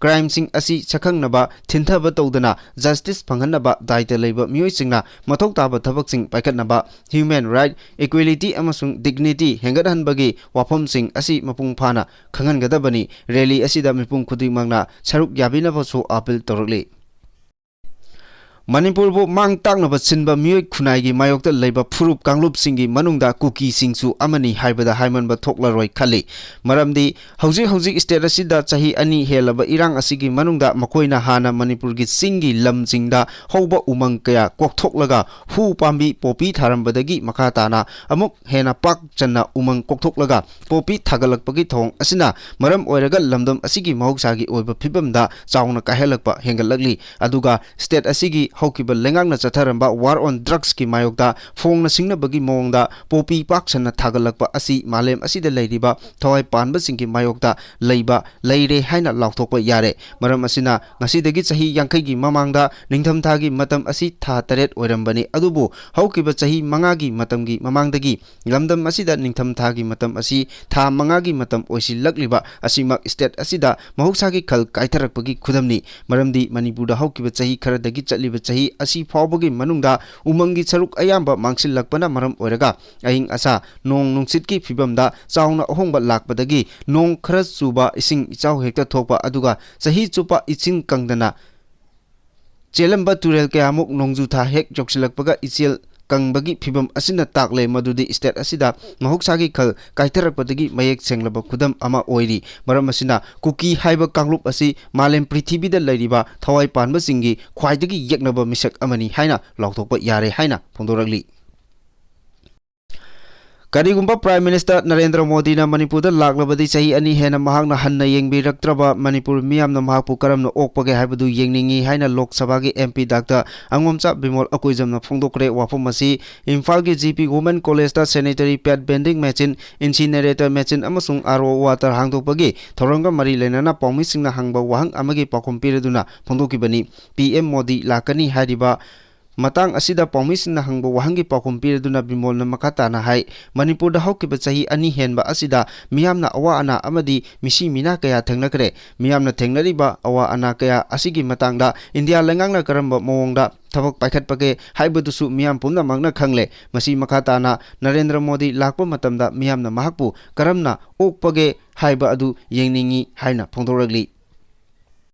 crimeꯁꯤꯡ ꯑꯁꯤ ꯁꯛꯈꯪꯅꯕ, ꯊꯤꯟꯊꯕ ꯇꯧꯗꯅ justice ꯐꯪꯍꯟꯅꯕ ꯗꯥꯏꯇ ꯂꯩꯕ ꯃꯤꯑꯣꯏꯁꯤꯡꯅ ꯃꯊꯧ ꯇꯥꯕ ꯊꯕꯛꯁꯤꯡ ꯄꯥꯏꯈꯠꯅꯕ, human right, equality ꯑꯃꯁꯨꯡ dignity ꯍꯦꯟꯒꯠꯍꯟꯕꯒꯤ ꯋꯥꯐꯝꯁꯤꯡ ꯑꯁꯤ ꯃꯄꯨꯡ ꯐꯥꯅ ꯈꯪꯍꯟꯒꯗꯕꯅꯤ꯫ Rally ꯑꯁꯤꯗ ꯃꯤꯄꯨꯝ ꯈꯨꯗꯤꯡꯃꯛꯅ ꯁꯔꯨꯛ ꯌꯥꯕꯤꯅꯕꯁꯨ appeal ꯇꯧꯔꯛꯂꯤ꯫ ꯃꯅꯤꯄꯨꯔꯕꯨ ꯃꯥꯡ ꯇꯥꯛꯅꯕ ꯁꯤꯟꯕ ꯃꯤꯑꯣꯏ ꯈꯨꯟꯅꯥꯏꯒꯤ ꯃꯥꯌꯣꯛꯇ ꯂꯩꯕ ꯐꯨꯔꯨꯞ ꯀꯥꯡꯂꯨꯞꯁꯤꯡꯒꯤ ꯃꯅꯨꯡꯗ ꯀꯨꯀꯤꯁꯤꯡꯁꯨ ꯑꯃꯅꯤ ꯍꯥꯏꯕꯗ ꯍꯥꯏꯃꯟꯕ ꯊꯣꯛꯂꯔꯣꯏ ꯈꯜꯂꯤ꯫ ꯃꯔꯝꯗꯤ ꯍꯧꯖꯤꯛ ꯍꯧꯖꯤꯛ ꯁ꯭ꯇꯦꯠ ꯑꯁꯤꯗ ꯆꯍꯤ ꯑꯅꯤ ꯍꯦꯜꯂꯕ ꯏꯔꯥꯡ ꯑꯁꯤꯒꯤ ꯃꯅꯨꯡꯗ ꯃꯈꯣꯏꯅ ꯍꯥꯟꯅ ꯃꯅꯤꯄꯨꯔꯒꯤ ꯆꯤꯡꯒꯤ ꯂꯝꯁꯤꯡꯗ ꯍꯧꯕ ꯎꯃꯪ ꯀꯌꯥ ꯀꯣꯛꯊꯣꯛꯂꯒ ꯍꯨ ꯄꯥꯝꯕꯤ ꯄꯣꯄꯤ ꯊꯥꯔꯝꯕꯗꯒꯤ ꯃꯈꯥ ꯇꯥꯅ ꯑꯃꯨꯛ ꯍꯦꯟꯅ ꯄꯥꯛ ꯆꯟꯅ ꯎꯃꯪ ꯀꯣꯛꯊꯣꯛꯂꯒ ꯄꯣꯄꯤ ꯊꯥꯒꯠꯂꯛꯄꯒꯤ ꯊꯧꯑꯣꯡ ꯑꯁꯤꯅ ꯃꯔꯝ ꯑꯣꯏꯔꯒ ꯂꯝꯗꯝ ꯑꯁꯤꯒꯤ ꯃꯍꯧꯁꯥꯒꯤ ꯑꯣꯏꯕ ꯐꯤꯕꯝꯗ ꯆꯥꯎꯅ ꯀꯥꯏꯍꯜꯂꯛꯄ ꯍꯦꯟꯒꯠꯂꯛꯂꯤ꯫ ꯑꯗꯨꯒ ꯁ꯭ꯇꯦꯠ ꯑꯁꯤꯒꯤ ꯍꯧꯈꯤꯕ ꯂꯩꯉꯥꯛꯅ ꯆꯠꯊꯔꯝꯕ war on drugsꯀꯤ ꯃꯥꯌꯣꯛꯇ ꯐꯣꯡꯅ ꯁꯤꯡꯅꯕꯒꯤ ꯃꯑꯣꯡꯗ ꯄꯣꯄꯤ ꯄꯥꯛ ꯁꯟꯅ ꯊꯥꯒꯠꯂꯛꯄ ꯑꯁꯤ ꯃꯥꯂꯦꯝ ꯑꯁꯤꯗ ꯂꯩꯔꯤꯕ ꯊꯋꯥꯏ ꯄꯥꯟꯕꯁꯤꯡꯒꯤ ꯃꯥꯌꯣꯛꯇ ꯂꯩꯕ ꯂꯩꯔꯦ ꯍꯥꯏꯅ ꯂꯥꯎꯊꯣꯛꯄ ꯌꯥꯔꯦ꯫ ꯃꯔꯝ ꯑꯁꯤꯅ ꯉꯁꯤꯗꯒꯤ ꯆꯍꯤ ꯌꯥꯡꯈꯩꯒꯤ ꯃꯃꯥꯡꯗ ꯅꯤꯡꯊꯝꯊꯥꯒꯤ ꯃꯇꯝ ꯑꯁꯤ ꯊꯥ ꯇꯔꯦꯠ ꯑꯣꯏꯔꯝꯕꯅꯤ, ꯑꯗꯨꯕꯨ ꯍꯧꯈꯤꯕ ꯆꯍꯤ ꯃꯉꯥꯒꯤ ꯃꯇꯝꯒꯤ ꯃꯃꯥꯡꯗꯒꯤ ꯂꯝꯗꯝ ꯑꯁꯤꯗ ꯅꯤꯡꯊꯝꯊꯥꯒꯤ ꯃꯇꯝ ꯑꯁꯤ ꯊꯥ ꯃꯉꯥꯒꯤ ꯃꯇꯝ ꯑꯣꯏꯁꯤꯜꯂꯛꯂꯤꯕ ꯑꯁꯤꯃꯛ ꯁ꯭ꯇꯦꯠ ꯑꯁꯤꯗ ꯃꯍꯧꯁꯥꯒꯤ ꯈꯜ ꯀꯥꯏꯊꯔꯛꯄꯒꯤ ꯈꯨꯗꯝꯅꯤ꯫ ꯃꯔꯝꯗꯤ ꯃꯅꯤꯄꯨꯔꯗ ꯍꯧꯈꯤꯕ ꯆꯍꯤ ꯈꯔꯗꯒꯤ ꯆꯠꯂꯤꯕ ꯆꯍꯤ ꯑꯁꯤ ꯐꯥꯎꯕꯒꯤ ꯃꯅꯨꯡꯗ ꯎꯃꯪꯒꯤ ꯁꯔꯨꯛ ꯑꯌꯥꯝꯕ ꯃꯥꯡꯁꯤꯜꯂꯛꯄꯅ ꯃꯔꯝ ꯑꯣꯏꯔꯒ ꯑꯏꯪ ꯑꯁꯥ, ꯅꯣꯡ ꯅꯨꯡꯁꯤꯠꯀꯤ ꯐꯤꯕꯝꯗ ꯆꯥꯎꯅ ꯑꯍꯣꯡꯕ ꯂꯥꯛꯄꯗꯒꯤ ꯅꯣꯡ ꯈꯔ ꯆꯨꯕ, ꯏꯁꯤꯡ ꯏꯆꯥꯎ ꯍꯦꯛꯇ ꯊꯣꯛꯄ, ꯑꯗꯨꯒ ꯆꯍꯤ ꯆꯨꯞꯄ ꯏꯁꯤꯡ ꯀꯪꯗꯅ ꯆꯦꯜꯂꯝꯕ ꯇꯨꯔꯦꯜ ꯀꯌꯥꯃꯨꯛ ꯅꯣꯡꯖꯨ ꯊꯥ ꯍꯦꯛ ꯌꯧꯁꯤꯜꯂꯛꯄꯒ ꯏꯆꯦꯜ ꯀꯪꯕꯒꯤ ꯐꯤꯕꯝ ꯑꯁꯤꯅ ꯇꯥꯛꯂꯦ ꯃꯗꯨꯗꯤ ꯁ꯭ꯇꯦꯠ ꯑꯁꯤꯗ ꯃꯍꯧꯁꯥꯒꯤ ꯈꯜ ꯀꯥꯏꯊꯔꯛꯄꯗꯒꯤ ꯃꯌꯦꯛ ꯁꯦꯡꯂꯕ ꯈꯨꯗꯝ ꯑꯃ ꯑꯣꯏꯔꯤ꯫ ꯃꯔꯝ ꯑꯁꯤꯅ ꯀꯨꯀꯤ ꯍꯥꯏꯕ ꯀꯥꯡꯂꯨꯞ ꯑꯁꯤ ꯃꯥꯂꯦꯝ ꯄ꯭ꯔꯤꯊꯤꯕꯤꯗ ꯂꯩꯔꯤꯕ ꯊꯋꯥꯏ ꯄꯥꯟꯕꯁꯤꯡꯒꯤ ꯈ꯭ꯋꯥꯏꯗꯒꯤ ꯌꯦꯛꯅꯕ ꯃꯤꯁꯛ ꯑꯃꯅꯤ ꯍꯥꯏꯅ ꯂꯥꯎꯊꯣꯛꯄ ꯌꯥꯔꯦ ꯍꯥꯏꯅ ꯐꯣꯡꯗꯣꯔꯛꯂꯤ꯫ ꯀꯔꯤꯒꯨꯝꯕ ꯄ꯭ꯔꯥꯏꯝ ꯃꯤꯅꯤꯁꯇꯔ ꯅꯔꯦꯟꯗ꯭ꯔ ꯃꯣꯗꯤꯅ ꯃꯅꯤꯄꯨꯔꯗ ꯂꯥꯛꯂꯕꯗꯤ ꯆꯍꯤ ꯑꯅꯤ ꯍꯦꯟꯅ ꯃꯍꯥꯛꯅ ꯍꯟꯅ ꯌꯦꯡꯕꯤꯔꯛꯇ꯭ꯔꯕ ꯃꯅꯤꯄꯨꯔ ꯃꯤꯌꯥꯝꯅ ꯃꯍꯥꯛꯄꯨ ꯀꯔꯝꯅ ꯑꯣꯛꯄꯒꯦ ꯍꯥꯏꯕꯗꯨ ꯌꯦꯡꯅꯤꯡꯏ ꯍꯥꯏꯅ ꯂꯣꯛ ꯁꯚꯥꯒꯤ ꯑꯦꯝ ꯄꯤ ꯗꯥꯛꯇꯔ ꯑꯉꯣꯝꯆꯥ ꯕꯤꯃꯣꯜ ꯑꯀꯣꯏꯖꯝꯅ ꯐꯣꯡꯗꯣꯛꯈ꯭ꯔꯦ꯫ ꯋꯥꯐꯝ ꯑꯁꯤ ꯏꯝꯐꯥꯜꯒꯤ ꯖꯤ ꯄꯤ ꯋꯨꯃꯦꯟ ꯀꯣꯂꯦꯖꯇ ꯁꯦꯅꯤꯇꯔꯤ ꯄꯦꯗ ꯚꯦꯟꯗꯤꯡ ꯃꯦꯆꯤꯟ, ꯏꯟꯁꯤꯅꯦꯔꯦꯇꯔ ꯃꯦꯆꯤꯟ ꯑꯃꯁꯨꯡ ꯑꯥꯔ ꯑꯣ ꯋꯥꯇꯔ ꯍꯥꯡꯗꯣꯛꯄꯒꯤ ꯊꯧꯔꯝꯒ ꯃꯔꯤ ꯂꯩꯅꯅ ꯄꯥꯎꯃꯤꯁꯤꯡꯅ ꯍꯪꯕ ꯋꯥꯍꯪ ꯑꯃꯒꯤ ꯄꯥꯎꯈꯨꯝ ꯄꯤꯔꯗꯨꯅ ꯐꯣꯡꯗꯣꯛꯈꯤꯕꯅꯤ꯫ ꯄꯤ ꯑꯦꯝ ꯃꯣꯗꯤ ꯂꯥꯛꯀꯅꯤ ꯍꯥꯏꯔꯤꯕ ꯃꯇꯥꯡ ꯑꯁꯤꯗ ꯄꯥꯎꯃꯤꯁꯤꯡꯅ ꯍꯪꯕ ꯋꯥꯍꯪꯒꯤ ꯄꯥꯎꯈꯨꯝ ꯄꯤꯔꯗꯨꯅ ꯕꯤꯃꯣꯜꯅ ꯃꯈꯥ ꯇꯥꯅ ꯍꯥꯏ, ꯃꯅꯤꯄꯨꯔꯗ ꯍꯧꯈꯤꯕ ꯆꯍꯤ ꯑꯅꯤ ꯍꯦꯟꯕ ꯑꯁꯤꯗ ꯃꯤꯌꯥꯝꯅ ꯑꯋꯥ ꯑꯅꯥ ꯑꯃꯗꯤ ꯃꯤꯁꯤ ꯃꯤꯅꯥ ꯀꯌꯥ ꯊꯦꯡꯅꯈ꯭ꯔꯦ꯫ ꯃꯤꯌꯥꯝꯅ ꯊꯦꯡꯅꯔꯤꯕ ꯑꯋꯥ ꯑꯅꯥ ꯀꯌꯥ ꯑꯁꯤꯒꯤ ꯃꯇꯥꯡꯗ ꯏꯟꯗꯤꯌꯥ ꯂꯩꯉꯥꯛꯅ ꯀꯔꯝꯕ ꯃꯑꯣꯡꯗ ꯊꯕꯛ ꯄꯥꯏꯈꯠꯄꯒꯦ ꯍꯥꯏꯕꯗꯨꯁꯨ ꯃꯤꯌꯥꯝ ꯄꯨꯝꯅꯃꯛꯅ ꯈꯪꯂꯦ꯫ ꯃꯁꯤ ꯃꯈꯥ ꯇꯥꯅ ꯅꯔꯦꯟꯗ꯭ꯔ ꯃꯣꯗꯤ ꯂꯥꯛꯄ ꯃꯇꯝꯗ ꯃꯤꯌꯥꯝꯅ ꯃꯍꯥꯛꯄꯨ ꯀꯔꯝꯅ ꯑꯣꯛꯄꯒꯦ ꯍꯥꯏꯕ ꯑꯗꯨ ꯌꯦꯡꯅꯤꯡꯏ ꯍꯥꯏꯅ ꯐꯣꯡꯗꯣꯔꯛꯂꯤ꯫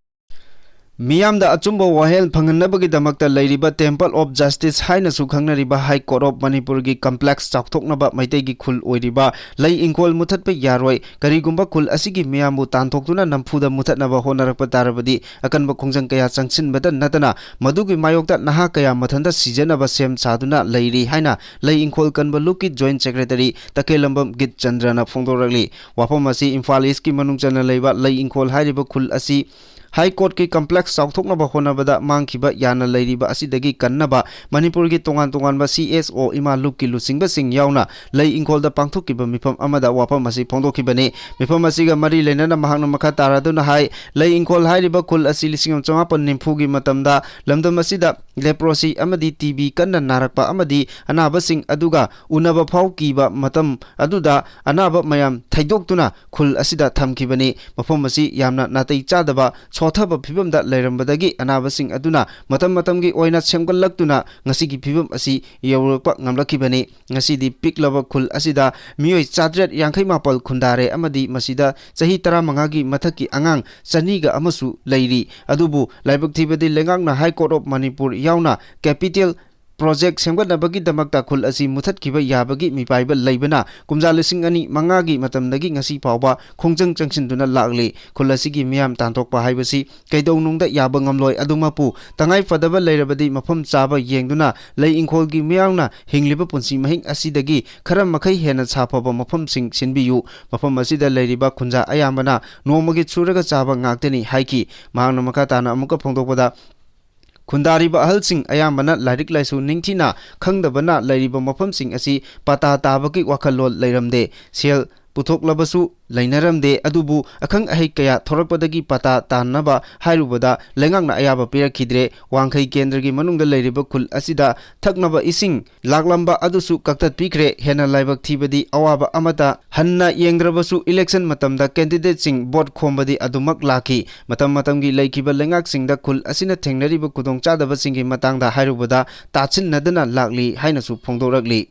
ꯃꯤꯌꯥꯝꯗ ꯑꯆꯨꯝꯕ ꯋꯥꯍꯦꯜ ꯐꯪꯍꯟꯅꯕꯒꯤꯗꯃꯛꯇ ꯂꯩꯔꯤꯕ Temple of Justice ꯍꯥꯏꯅꯁꯨ ꯈꯪꯅꯔꯤꯕ High Court of ꯃꯅꯤꯄꯨꯔꯒꯤ complex ꯆꯥꯎꯊꯣꯛꯅꯕ ꯃꯩꯇꯩꯒꯤ ꯈꯨꯜ ꯑꯣꯏꯔꯤꯕ ꯂꯩ ꯏꯪꯈꯣꯜ ꯃꯨꯊꯠꯄ ꯌꯥꯔꯣꯏ꯫ ꯀꯔꯤꯒꯨꯝꯕ ꯈꯨꯜ ꯑꯁꯤꯒꯤ ꯃꯤꯌꯥꯝꯕꯨ ꯇꯥꯟꯊꯣꯛꯇꯨꯅ ꯅꯝꯐꯨꯗ ꯃꯨꯊꯠꯅꯕ ꯍꯣꯠꯅꯔꯛꯄ ꯇꯥꯔꯕꯗꯤ ꯑꯀꯟꯕ ꯈꯣꯡꯖꯪ ꯀꯌꯥ ꯆꯪꯁꯤꯟꯕꯇ ꯅꯠꯇꯅ ꯃꯗꯨꯒꯤ ꯃꯥꯌꯣꯛꯇ ꯅꯍꯥ ꯀꯌꯥ ꯃꯊꯟꯇ ꯁꯤꯖꯅꯕ ꯁꯦꯝ ꯁꯥꯗꯨꯅ ꯂꯩꯔꯤ ꯍꯥꯏꯅ ꯂꯩ ꯏꯪꯈꯣꯜ ꯀꯟꯕ ꯂꯨꯞꯀꯤ Joint Secretary ꯇꯈꯦꯜꯂꯝꯕꯝ ꯒꯤꯠ ꯆꯟꯗ꯭ꯔꯅ ꯐꯣꯡꯗꯣꯔꯛꯂꯤ꯫ ꯋꯥꯐꯝ ꯑꯁꯤ ꯏꯝꯐꯥꯜ East ꯀꯤ ꯃꯅꯨꯡ ꯆꯟꯅ ꯂꯩꯕ ꯂꯩ ꯏꯪꯈꯣꯜ ꯍꯥꯏꯔꯤꯕ ꯈꯨꯜ ꯑꯁꯤ High Court ꯀꯤ complex ꯆꯥꯎꯊꯣꯛꯅꯕ ꯍꯣꯠꯅꯕꯗ ꯃꯥꯡꯈꯤꯕ ꯌꯥꯅ ꯂꯩꯔꯤꯕ ꯑꯁꯤꯗꯒꯤ ꯀꯟꯅꯕ ꯃꯅꯤꯄꯨꯔꯒꯤ ꯇꯣꯉꯥꯟ ꯇꯣꯉꯥꯟꯕ C S O ꯏꯃꯥ ꯂꯨꯞꯀꯤ ꯂꯨꯆꯤꯡꯕꯁꯤꯡ ꯌꯥꯎꯅ ꯂꯩ ꯏꯪꯈꯣꯜꯗ ꯄꯥꯡꯊꯣꯛꯈꯤꯕ ꯃꯤꯐꯝ ꯑꯃꯗ ꯋꯥꯐꯝ ꯑꯁꯤ ꯐꯣꯡꯗꯣꯛꯈꯤꯕꯅꯤ꯫ ꯃꯤꯐꯝ ꯑꯁꯤꯒ ꯃꯔꯤ ꯂꯩꯅꯅ ꯃꯍꯥꯛꯅ ꯃꯈꯥ ꯇꯥꯔꯗꯨꯅ ꯍꯥꯏ, ꯂꯩ ꯏꯪꯈꯣꯜ ꯍꯥꯏꯔꯤꯕ ꯈꯨꯜ ꯑꯁꯤ ꯂꯤꯁꯤꯡ ꯑꯃ ꯆꯃꯥꯄꯟ ꯅꯤꯐꯨꯒꯤ ꯃꯇꯝꯗ ꯂꯝꯗꯝ ꯑꯁꯤꯗ leprosy ꯑꯃꯗꯤ T B ꯀꯟꯅ ꯅꯥꯔꯛꯄ ꯑꯃꯗꯤ ꯑꯅꯥꯕꯁꯤꯡ ꯑꯗꯨꯒ ꯎꯅꯕ ꯐꯥꯎ ꯀꯤꯕ ꯃꯇꯝ ꯑꯗꯨꯗ ꯑꯅꯥꯕ ꯃꯌꯥꯝ ꯊꯩꯗꯣꯛꯇꯨꯅ ꯈꯨꯜ ꯑꯁꯤꯗ ꯊꯝꯈꯤꯕꯅꯤ꯫ ꯃꯐꯝ ꯑꯁꯤ ꯌꯥꯝꯅ ꯅꯥꯇꯩ ꯆꯥꯗꯕ, ꯁꯣꯊꯕ ꯐꯤꯕꯝꯗ ꯂꯩꯔꯝꯕꯗꯒꯤ ꯑꯅꯥꯕꯁꯤꯡ ꯑꯗꯨꯅ ꯃꯇꯝ ꯃꯇꯝꯒꯤ ꯑꯣꯏꯅ ꯁꯦꯝꯒꯠꯂꯛꯇꯨꯅ ꯉꯁꯤꯒꯤ ꯐꯤꯕꯝ ꯑꯁꯤ ꯌꯧꯔꯛꯄ ꯉꯝꯂꯛꯈꯤꯕꯅꯤ꯫ ꯉꯁꯤꯗꯤ ꯄꯤꯛꯂꯕ ꯈꯨꯜ ꯑꯁꯤꯗ ꯃꯤꯑꯣꯏ ꯆꯥꯇ꯭ꯔꯦꯠ ꯌꯥꯡꯈꯩ ꯃꯥꯄꯜ ꯈꯨꯟꯗꯥꯔꯦ ꯑꯃꯗꯤ ꯃꯁꯤꯗ ꯆꯍꯤ ꯇꯔꯥꯃꯉꯥꯒꯤ ꯃꯊꯛꯀꯤ ꯑꯉꯥꯡ ꯆꯅꯤꯒ ꯑꯃꯁꯨ ꯂꯩꯔꯤ꯫ ꯑꯗꯨꯕꯨ ꯂꯥꯏꯕꯛ ꯊꯤꯕꯗꯤ ꯂꯩꯉꯥꯛꯅ High Court of ꯃꯅꯤꯄꯨꯔ ꯌꯥꯎꯅ capital project ꯁꯦꯝꯒꯠꯅꯕꯒꯤꯗꯃꯛꯇ ꯈꯨꯜ ꯑꯁꯤ ꯃꯨꯊꯠꯈꯤꯕ ꯌꯥꯕꯒꯤ ꯃꯤꯄꯥꯏꯕ ꯂꯩꯕꯅ ꯀꯨꯝꯖꯥ ꯂꯤꯁꯤꯡ ꯑꯅꯤ ꯃꯉꯥꯒꯤ ꯃꯇꯝꯗꯒꯤ ꯉꯁꯤ ꯐꯥꯎꯕ ꯈꯣꯡꯖꯪ ꯆꯪꯁꯤꯟꯗꯨꯅ ꯂꯥꯛꯂꯤ꯫ ꯈꯨꯜ ꯑꯁꯤꯒꯤ ꯃꯤꯌꯥꯝ ꯇꯥꯟꯊꯣꯛꯄ ꯍꯥꯏꯕꯁꯤ ꯀꯩꯗꯧꯅꯨꯡꯗ ꯌꯥꯕ ꯉꯝꯂꯣꯏ꯫ ꯑꯗꯨꯃꯛꯄꯨ ꯇꯉꯥꯏ ꯐꯗꯕ ꯂꯩꯔꯕꯗꯤ ꯃꯐꯝ ꯆꯥꯕ ꯌꯦꯡꯗꯨꯅ ꯂꯩ ꯏꯪꯈꯣꯜꯒꯤ ꯃꯤꯌꯥꯝꯅ ꯍꯤꯡꯂꯤꯕ ꯄꯨꯟꯁꯤ ꯃꯍꯤꯡ ꯑꯁꯤꯗꯒꯤ ꯈꯔ ꯃꯈꯩ ꯍꯦꯟꯅ ꯁꯥꯐꯕ ꯃꯐꯝꯁꯤꯡ ꯁꯤꯟꯕꯤꯌꯨ꯫ ꯃꯐꯝ ꯑꯁꯤꯗ ꯂꯩꯔꯤꯕ ꯈꯨꯟꯖꯥ ꯑꯌꯥꯝꯕꯅ ꯅꯣꯡꯃꯒꯤ ꯁꯨꯔꯒ ꯆꯥꯕ ꯉꯥꯛꯇꯅꯤ ꯍꯥꯏꯈꯤ꯫ ꯃꯍꯥꯛꯅ ꯃꯈꯥ ꯇꯥꯅ ꯑꯃꯨꯛꯀ ꯐꯣꯡꯗꯣꯛꯄꯗ, ꯈꯨꯟꯗꯥꯔꯤꯕ ꯑꯍꯜꯁꯤꯡ ꯑꯌꯥꯝꯕꯅ ꯂꯥꯏꯔꯤꯛ ꯂꯥꯏꯁꯨ ꯅꯤꯡꯊꯤꯅ ꯈꯪꯗꯕꯅ ꯂꯩꯔꯤꯕ ꯃꯐꯝꯁꯤꯡ ꯑꯁꯤ ꯄꯇꯥ ꯇꯥꯕꯒꯤ ꯋꯥꯈꯜꯂꯣꯟ ꯂꯩꯔꯝꯗꯦ꯫ ꯁꯦꯜ ꯄꯨꯊꯣꯛꯂꯕꯁꯨ ꯂꯩꯅꯔꯝꯗꯦ꯫ ꯑꯗꯨꯕꯨ ꯑꯈꯪ ꯑꯍꯩ ꯀꯌꯥ ꯊꯣꯔꯛꯄꯗꯒꯤ ꯄꯇꯥ ꯇꯥꯅꯕ ꯍꯥꯏꯔꯨꯕꯗ ꯂꯩꯉꯥꯛꯅ ꯑꯌꯥꯕ ꯄꯤꯔꯛꯈꯤꯗ꯭ꯔꯦ꯫ ꯋꯥꯡꯈꯩ ꯀꯦꯟꯗ꯭ꯔꯒꯤ ꯃꯅꯨꯡꯗ ꯂꯩꯔꯤꯕ ꯈꯨꯜ ꯑꯁꯤꯗ ꯊꯛꯅꯕ ꯏꯁꯤꯡ ꯂꯥꯛꯂꯝꯕ ꯑꯗꯨꯁꯨ ꯀꯛꯊꯠꯄꯤꯈ꯭ꯔꯦ꯫ ꯍꯦꯟꯅ ꯂꯥꯏꯕꯛ ꯊꯤꯕꯗꯤ ꯑꯋꯥꯕ ꯑꯃꯠꯇ ꯍꯟꯅ ꯌꯦꯡꯗ꯭ꯔꯕꯁꯨ election ꯃꯇꯝꯗ candidateꯁꯤꯡ vote ꯈꯣꯝꯕꯗꯤ ꯑꯗꯨꯃꯛ ꯂꯥꯛꯈꯤ꯫ ꯃꯇꯝ ꯃꯇꯝꯒꯤ ꯂꯩꯈꯤꯕ ꯂꯩꯉꯥꯛꯁꯤꯡꯗ ꯈꯨꯜ ꯑꯁꯤꯅ ꯊꯦꯡꯅꯔꯤꯕ ꯈꯨꯗꯣꯡꯆꯥꯗꯕꯁꯤꯡꯒꯤ ꯃꯇꯥꯡꯗ ꯍꯥꯏꯔꯨꯕꯗ ꯇꯥꯁꯤꯟꯅꯗꯅ ꯂꯥꯛꯂꯤ ꯍꯥꯏꯅꯁꯨ ꯐꯣꯡꯗꯣꯔꯛꯂꯤ꯫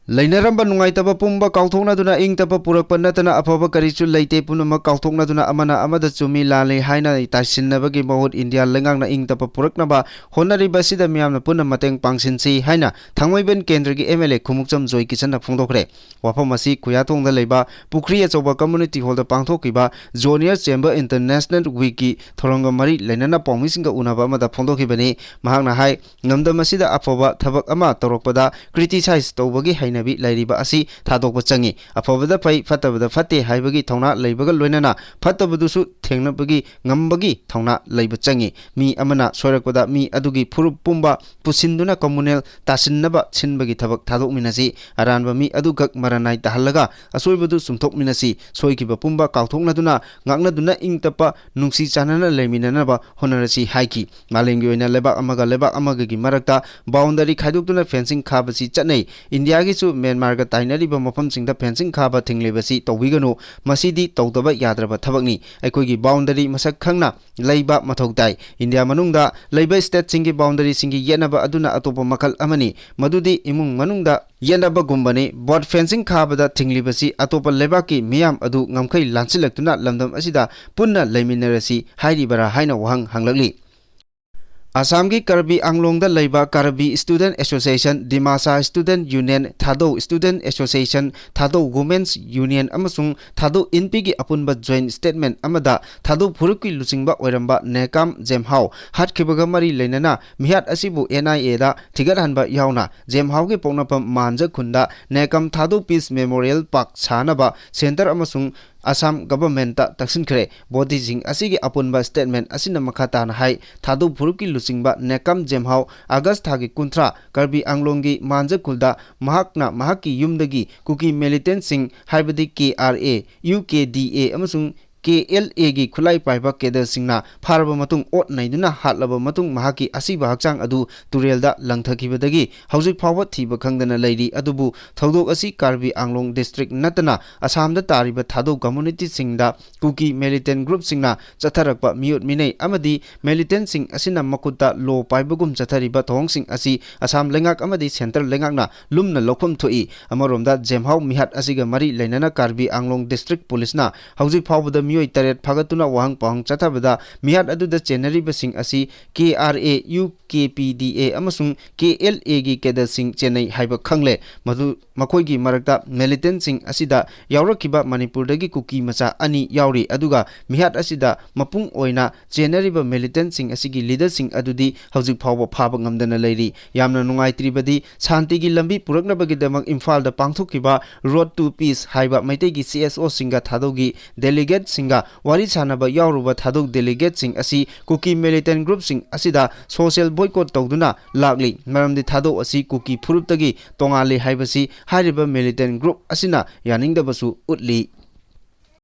ꯂꯩꯅꯔꯝꯕ ꯅꯨꯡꯉꯥꯏꯇꯕ ꯄꯨꯝꯕ ꯀꯥꯎꯊꯣꯛꯅꯗꯨꯅ ꯏꯪ ꯇꯞꯄ ꯄꯨꯔꯛꯄ ꯅꯠꯇꯅ ꯑꯐꯕ ꯀꯔꯤꯁꯨ ꯂꯩꯇꯦ꯫ ꯄꯨꯝꯅꯃꯛ ꯀꯥꯎꯊꯣꯛꯅꯗꯨꯅ ꯑꯃꯅ ꯑꯃꯗ ꯆꯨꯝꯃꯤ ꯂꯥꯜꯂꯤ ꯍꯥꯏꯅ ꯇꯥꯏꯁꯤꯟꯅꯕꯒꯤ ꯃꯍꯨꯠ ꯏꯟꯗꯤꯌꯥ ꯂꯩꯉꯥꯛꯅ ꯏꯪ ꯇꯞꯄ ꯄꯨꯔꯛꯅꯕ ꯍꯣꯠꯅꯔꯤꯕ ꯑꯁꯤꯗ ꯃꯤꯌꯥꯝꯅ ꯄꯨꯟꯅ ꯃꯇꯦꯡ ꯄꯥꯡꯁꯤꯟꯁꯤ ꯍꯥꯏꯅ ꯊꯥꯡꯃꯩꯕꯟ ꯀꯦꯟꯗ꯭ꯔꯒꯤ ꯑꯦꯝ ꯑꯦꯜ ꯑꯦ ꯈꯨꯃꯨꯛꯆꯝ ꯖꯣꯏ ꯀꯤꯁꯟꯅ ꯐꯣꯡꯗꯣꯛꯈ꯭ꯔꯦ꯫ ꯋꯥꯐꯝ ꯑꯁꯤ ꯈꯨꯌꯥꯊꯣꯡꯗ ꯂꯩꯕ ꯄꯨꯈ꯭ꯔꯤ ꯑꯆꯧꯕ ꯀꯝꯃ꯭ꯌꯨꯅꯤꯇꯤ ꯍꯣꯜꯗ ꯄꯥꯡꯊꯣꯛꯈꯤꯕ ꯖꯣꯅꯤꯌꯔ ꯆꯦꯝꯕꯔ ꯏꯟꯇꯔꯅꯦꯁꯅꯦꯜ ꯋꯤꯛꯀꯤ ꯊꯧꯔꯝꯒ ꯃꯔꯤ ꯂꯩꯅꯅ ꯄꯥꯎꯃꯤꯁꯤꯡꯒ ꯎꯅꯕ ꯑꯃꯗ ꯐꯣꯡꯗꯣꯛꯈꯤꯕꯅꯤ꯫ ꯃꯍꯥꯛꯅ ꯍꯥꯏ, ꯂꯝꯗꯝ ꯑꯁꯤꯗ ꯑꯐꯕ ꯊꯕꯛ ꯑꯃ ꯇꯧꯔꯛꯄꯗ ꯀ꯭ꯔꯤꯇꯤꯁꯥꯏꯖ ꯇꯧꯕꯒꯤ ꯍꯩꯅꯕꯤ ꯂꯩꯔꯤꯕ ꯑꯁꯤ ꯊꯥꯗꯣꯛꯄ ꯆꯪꯏ꯫ ꯑꯐꯕꯗ ꯐꯩ, ꯐꯠꯇꯕꯗ ꯐꯠꯇꯦ ꯍꯥꯏꯕꯒꯤ ꯊꯧꯅꯥ ꯂꯩꯕꯒ ꯂꯣꯏꯅꯅ ꯐꯠꯇꯕꯗꯨꯁꯨ ꯊꯦꯡꯅꯕꯒꯤ ꯉꯝꯕꯒꯤ ꯊꯧꯅꯥ ꯂꯩꯕ ꯆꯪꯏ꯫ ꯃꯤ ꯑꯃꯅ ꯁꯣꯏꯔꯛꯄꯗ ꯃꯤ ꯑꯗꯨꯒꯤ ꯐꯨꯔꯨꯞ ꯄꯨꯝꯕ ꯄꯨꯁꯤꯟꯗꯨꯅ ꯀꯝꯃꯨꯅꯦꯜ ꯇꯥꯁꯤꯟꯅꯕ ꯁꯤꯟꯕꯒꯤ ꯊꯕꯛ ꯊꯥꯗꯣꯛꯃꯤꯟꯅꯁꯤ꯫ ꯑꯔꯥꯟꯕ ꯃꯤ ꯑꯗꯨꯈꯛ ꯃꯔꯅꯥꯏ ꯇꯥꯍꯜꯂꯒ ꯑꯁꯣꯏꯕꯗꯨ ꯆꯨꯝꯊꯣꯛꯃꯤꯟꯅꯁꯤ꯫ ꯁꯣꯏꯈꯤꯕ ꯄꯨꯝꯕ ꯀꯥꯎꯊꯣꯛꯅꯗꯨꯅ ꯉꯥꯛꯅꯗꯨꯅ ꯏꯪ ꯇꯞꯄ ꯅꯨꯡꯁꯤ ꯆꯥꯟꯅꯅ ꯂꯩꯃꯤꯟꯅꯅꯕ ꯍꯣꯠꯅꯔꯁꯤ ꯍꯥꯏꯈꯤ꯫ ꯃꯥꯂꯦꯝꯒꯤ ꯑꯣꯏꯅ ꯂꯩꯕꯥꯛ ꯑꯃꯒ ꯂꯩꯕꯥꯛ ꯑꯃꯒꯒꯤ ꯃꯔꯛꯇ ꯕꯥꯎꯟꯗꯔꯤ ꯈꯥꯏꯗꯣꯛꯇꯨꯅ ꯐꯦꯟꯁꯤꯡ ꯈꯥꯕꯁꯤ ꯆꯠꯅꯩ꯫ ꯏꯟꯗꯤꯌꯥꯒꯤꯁꯨ ꯃ꯭ꯌꯥꯟꯃꯥꯔꯒ ꯇꯥꯏꯅꯔꯤꯕ ꯃꯐꯝꯁꯤꯡꯗ ꯐꯦꯟꯁꯤꯡ ꯈꯥꯕ ꯊꯤꯡꯂꯤꯕꯁꯤ ꯇꯧꯕꯤꯒꯅꯨ꯫ ꯃꯁꯤꯗꯤ ꯇꯧꯗꯕ ꯌꯥꯗ꯭ꯔꯕ ꯊꯕꯛꯅꯤ꯫ ꯑꯩꯈꯣꯏꯒꯤ ꯕꯥꯎꯟꯗꯔꯤ ꯃꯁꯛ ꯈꯪꯅ ꯂꯩꯕ ꯃꯊꯧ ꯇꯥꯏ꯫ ꯏꯟꯗꯤꯌꯥ ꯃꯅꯨꯡꯗ ꯂꯩꯕ ꯁ꯭ꯇꯦꯠꯁꯤꯡꯒꯤ ꯕꯥꯎꯟꯗꯔꯤꯁꯤꯡꯒꯤ ꯌꯦꯠꯅꯕ ꯑꯗꯨꯅ ꯑꯇꯣꯞꯄ ꯃꯈꯜ ꯑꯃꯅꯤ꯫ ꯃꯗꯨꯗꯤ ꯏꯃꯨꯡ ꯃꯅꯨꯡꯗ ꯌꯦꯠꯅꯕꯒꯨꯝꯕꯅꯤ꯫ ꯕꯣꯠ ꯐꯦꯟꯁꯤꯡ ꯈꯥꯕꯗ ꯊꯤꯡꯂꯤꯕꯁꯤ ꯑꯇꯣꯞꯄ ꯂꯩꯕꯥꯛꯀꯤ ꯃꯤꯌꯥꯝ ꯑꯗꯨ ꯉꯝꯈꯩ ꯂꯥꯟꯁꯤꯜꯂꯛꯇꯨꯅ ꯂꯝꯗꯝ ꯑꯁꯤꯗ ꯄꯨꯟꯅ ꯂꯩꯃꯤꯟꯅꯔꯁꯤ ꯍꯥꯏꯔꯤꯕꯔꯥ ꯍꯥꯏꯅ ꯋꯥꯍꯪ ꯍꯪꯂꯛꯂꯤ꯫ ꯑꯁꯥꯝꯒꯤ ꯀꯔꯕꯤ ꯑꯪꯂꯣꯡꯗ ꯂꯩꯕ Karbi student association, Dimasa student union, Thadou student association, Thadou women's union ꯑꯃꯁꯨꯡ ꯊꯥꯗꯧ ꯏꯟꯄꯤꯒꯤ ꯑꯄꯨꯟꯕ ꯖꯣꯏꯟꯠ ꯁ꯭ꯇꯦꯠꯃꯦꯟꯠ ꯑꯃꯗ ꯊꯥꯗꯧ ꯐꯨꯔꯨꯞꯀꯤ ꯂꯨꯆꯤꯡꯕ ꯑꯣꯏꯔꯝꯕ ꯅꯦꯀꯥꯝ ꯖꯦꯝꯍꯥꯎ ꯍꯥꯠꯈꯤꯕꯒ ꯃꯔꯤ ꯂꯩꯅꯅ ꯃꯤꯍꯥꯠ ꯑꯁꯤꯕꯨ ꯑꯦꯟ ꯑꯥꯏ ꯑꯦꯗ ꯊꯤꯒꯠꯍꯟꯕ ꯌꯥꯎꯅ ꯖꯦꯝꯍꯥꯎꯒꯤ ꯄꯣꯛꯅꯐꯝ ꯃꯥꯟꯖ ꯈꯨꯟꯗ ꯅꯦꯀꯥꯝ ꯊꯥꯗꯧ ꯄꯤꯁ ꯃꯦꯃꯣꯔꯤꯌꯦꯜ ꯄꯥꯔꯛ ꯁꯥꯅꯕ ꯁꯦꯟꯇꯔ ꯑꯃꯁꯨꯡ ꯑꯁꯥꯝ ꯒꯚꯔꯟꯃꯦꯟꯠꯇ ꯇꯛꯁꯤꯟꯈ꯭ꯔꯦ꯫ ꯕꯣꯗꯤꯁꯤꯡ ꯑꯁꯤꯒꯤ ꯑꯄꯨꯟꯕ ꯁ꯭ꯇꯦꯠꯃꯦꯟꯠ ꯑꯁꯤꯅ ꯃꯈꯥ ꯇꯥꯅ ꯍꯥꯏ, ꯊꯥꯗꯧ ꯐꯨꯔꯨꯞꯀꯤ ꯂꯨꯆꯤꯡꯕ ꯅꯦꯀꯥꯝ ꯖꯦꯝꯍꯥꯎ ꯑꯥꯒꯁ꯭ꯠ ꯊꯥꯒꯤ ꯀꯨꯟꯊ꯭ꯔꯥ ꯀꯔꯕꯤ ꯑꯪꯂꯣꯡꯒꯤ ꯃꯥꯟꯖ ꯈꯨꯜꯗ ꯃꯍꯥꯛꯅ ꯃꯍꯥꯛꯀꯤ ꯌꯨꯝꯗꯒꯤ ꯀꯨꯀꯤ ꯃꯤꯂꯤꯇꯦꯟꯠꯁꯤꯡ ꯍꯥꯏꯕꯗꯤ ꯀꯦ ꯑꯥꯔ ꯑꯦ, ꯌꯨ ꯀꯦ ꯗꯤ ꯑꯦ ꯑꯃꯁꯨꯡ ꯀꯦ ꯑꯦꯜ ꯑꯦꯒꯤ ꯈꯨꯠꯂꯥꯏ ꯄꯥꯏꯕ ꯀꯦꯗꯔꯁꯤꯡꯅ ꯐꯥꯔꯕ ꯃꯇꯨꯡ ꯑꯣꯠ ꯅꯩꯗꯨꯅ ꯍꯥꯠꯂꯕ ꯃꯇꯨꯡ ꯃꯍꯥꯛꯀꯤ ꯑꯁꯤꯕ ꯍꯛꯆꯥꯡ ꯑꯗꯨ ꯇꯨꯔꯦꯜꯗ ꯂꯪꯊꯈꯤꯕꯗꯒꯤ ꯍꯧꯖꯤꯛ ꯐꯥꯎꯕ ꯊꯤꯕ ꯈꯪꯗꯅ ꯂꯩꯔꯤ꯫ ꯑꯗꯨꯕꯨ ꯊꯧꯗꯣꯛ ꯑꯁꯤ ꯀꯥꯔꯕꯤ ꯑꯪꯂꯣꯡ ꯗꯤꯁꯇ꯭ꯔꯤꯛ ꯅꯠꯇꯅ ꯑꯁꯥꯝꯗ ꯇꯥꯔꯤꯕ ꯊꯥꯗꯧ ꯀꯝꯃꯨꯅꯤꯇꯤꯁꯤꯡꯗ ꯀꯨꯀꯤ ꯃꯤꯂꯤꯇꯦꯟ ꯒ꯭ꯔꯨꯞꯁꯤꯡꯅ ꯆꯠꯊꯔꯛꯄ ꯃꯤꯑꯣꯠ ꯃꯤꯅꯩ ꯑꯃꯗꯤ ꯃꯤꯂꯤꯇꯦꯟꯁꯤꯡ ꯑꯁꯤꯅ ꯃꯈꯨꯠꯇ ꯂꯣ ꯄꯥꯏꯕꯒꯨꯝ ꯆꯠꯊꯔꯤꯕ ꯊꯧꯑꯣꯡꯁꯤꯡ ꯑꯁꯤ ꯑꯁꯥꯝ ꯂꯩꯉꯥꯛ ꯑꯃꯗꯤ ꯁꯦꯟꯇ꯭ꯔꯦꯜ ꯂꯩꯉꯥꯛꯅ ꯂꯨꯝꯅ ꯂꯧꯐꯝ ꯊꯣꯛꯏ꯫ ꯑꯃꯔꯣꯝꯗ ꯖꯦꯝꯍꯥꯎ ꯃꯤꯍꯥꯠ ꯑꯁꯤꯒ ꯃꯔꯤ ꯂꯩꯅꯅ ꯀꯥꯔꯕꯤ ꯑꯪꯂꯣꯡ ꯗꯤꯁꯇ꯭ꯔꯤꯛ ꯄꯨꯂꯤꯁꯅ ꯍꯧꯖꯤꯛ ꯐꯥꯎꯕꯗ ꯃꯤꯑꯣꯏ ꯇꯔꯦꯠ ꯐꯥꯒꯠꯇꯨꯅ ꯋꯥꯍꯪ ꯄꯥꯎꯍꯪ ꯆꯠꯊꯕꯗ ꯃꯤꯍꯥꯠ ꯑꯗꯨꯗ ꯆꯦꯟꯅꯔꯤꯕꯁꯤꯡ ꯑꯁꯤ ꯀꯦ R A, U K P ꯗꯤ ꯑꯦ ꯑꯃꯁꯨꯡ ꯀꯦ ꯑꯦꯜ ꯑꯦꯒꯤ ꯀꯦꯗꯔꯁꯤꯡ ꯆꯦꯟꯅꯩ ꯍꯥꯏꯕ ꯈꯪꯂꯦ꯫ ꯃꯗꯨ ꯃꯈꯣꯏꯒꯤ ꯃꯔꯛꯇ ꯃꯤꯂꯤꯇꯦꯟꯁꯤꯡ ꯑꯁꯤꯗ ꯌꯥꯎꯔꯛꯈꯤꯕ ꯃꯅꯤꯄꯨꯔꯗꯒꯤ ꯀꯨꯀꯤ ꯃꯆꯥ ꯑꯅꯤ ꯌꯥꯎꯔꯤ꯫ ꯑꯗꯨꯒ ꯃꯤꯍꯥꯠ ꯑꯁꯤꯗ ꯃꯄꯨꯡ ꯑꯣꯏꯅ ꯆꯦꯟꯅꯔꯤꯕ ꯃꯤꯂꯤꯇꯦꯟꯁꯤꯡ ꯑꯁꯤꯒꯤ ꯂꯤꯗꯔꯁꯤꯡ ꯑꯗꯨꯗꯤ ꯍꯧꯖꯤꯛ ꯐꯥꯎꯕ ꯐꯥꯕ ꯉꯝꯗꯅ ꯂꯩꯔꯤ꯫ ꯌꯥꯝꯅ ꯅꯨꯡꯉꯥꯏꯇ꯭ꯔꯤꯕꯗꯤ ꯁꯥꯟꯇꯤꯒꯤ ꯂꯝꯕꯤ ꯄꯨꯔꯛꯅꯕꯒꯤꯗꯃꯛ ꯏꯝꯐꯥꯜꯗ ꯄꯥꯡꯊꯣꯛꯈꯤꯕ ꯔꯣꯗ ꯇꯨ ꯄꯤꯁ ꯍꯥꯏꯕ ꯃꯩꯇꯩꯒꯤ ꯁꯤ ꯑꯦꯁ ꯑꯣꯁꯤꯡꯒ ꯊꯥꯗꯧꯒꯤ ꯗꯦꯂꯤꯒꯦꯠꯁꯤꯡꯒ ꯋꯥꯔꯤ ꯁꯥꯟꯅꯕ ꯌꯥꯎꯔꯨꯕ ꯊꯥꯗꯧ ꯗꯦꯂꯤꯒꯦꯠꯁꯤꯡ ꯑꯁꯤ ꯀꯨꯀꯤ ꯃꯤꯂꯤꯇꯦꯟ ꯒ꯭ꯔꯨꯞꯁꯤꯡ ꯑꯁꯤꯗ ꯁꯣꯁꯤꯌꯦꯜ ꯕꯣꯏꯀꯣꯠ ꯇꯧꯗꯨꯅ ꯂꯥꯛꯂꯤ꯫ ꯃꯔꯝꯗꯤ ꯊꯥꯗꯧ ꯑꯁꯤ ꯀꯨꯀꯤ ꯐꯨꯔꯨꯞꯇꯒꯤ ꯇꯣꯉꯥꯜꯂꯤ ꯍꯥꯏꯕꯁꯤ ꯍꯥꯏꯔꯤꯕ ꯃꯤꯂꯤꯇꯦꯟ ꯒ꯭ꯔꯨꯞ ꯑꯁꯤꯅ ꯌꯥꯅꯤꯡꯗꯕꯁꯨ ꯎꯠꯂꯤ꯫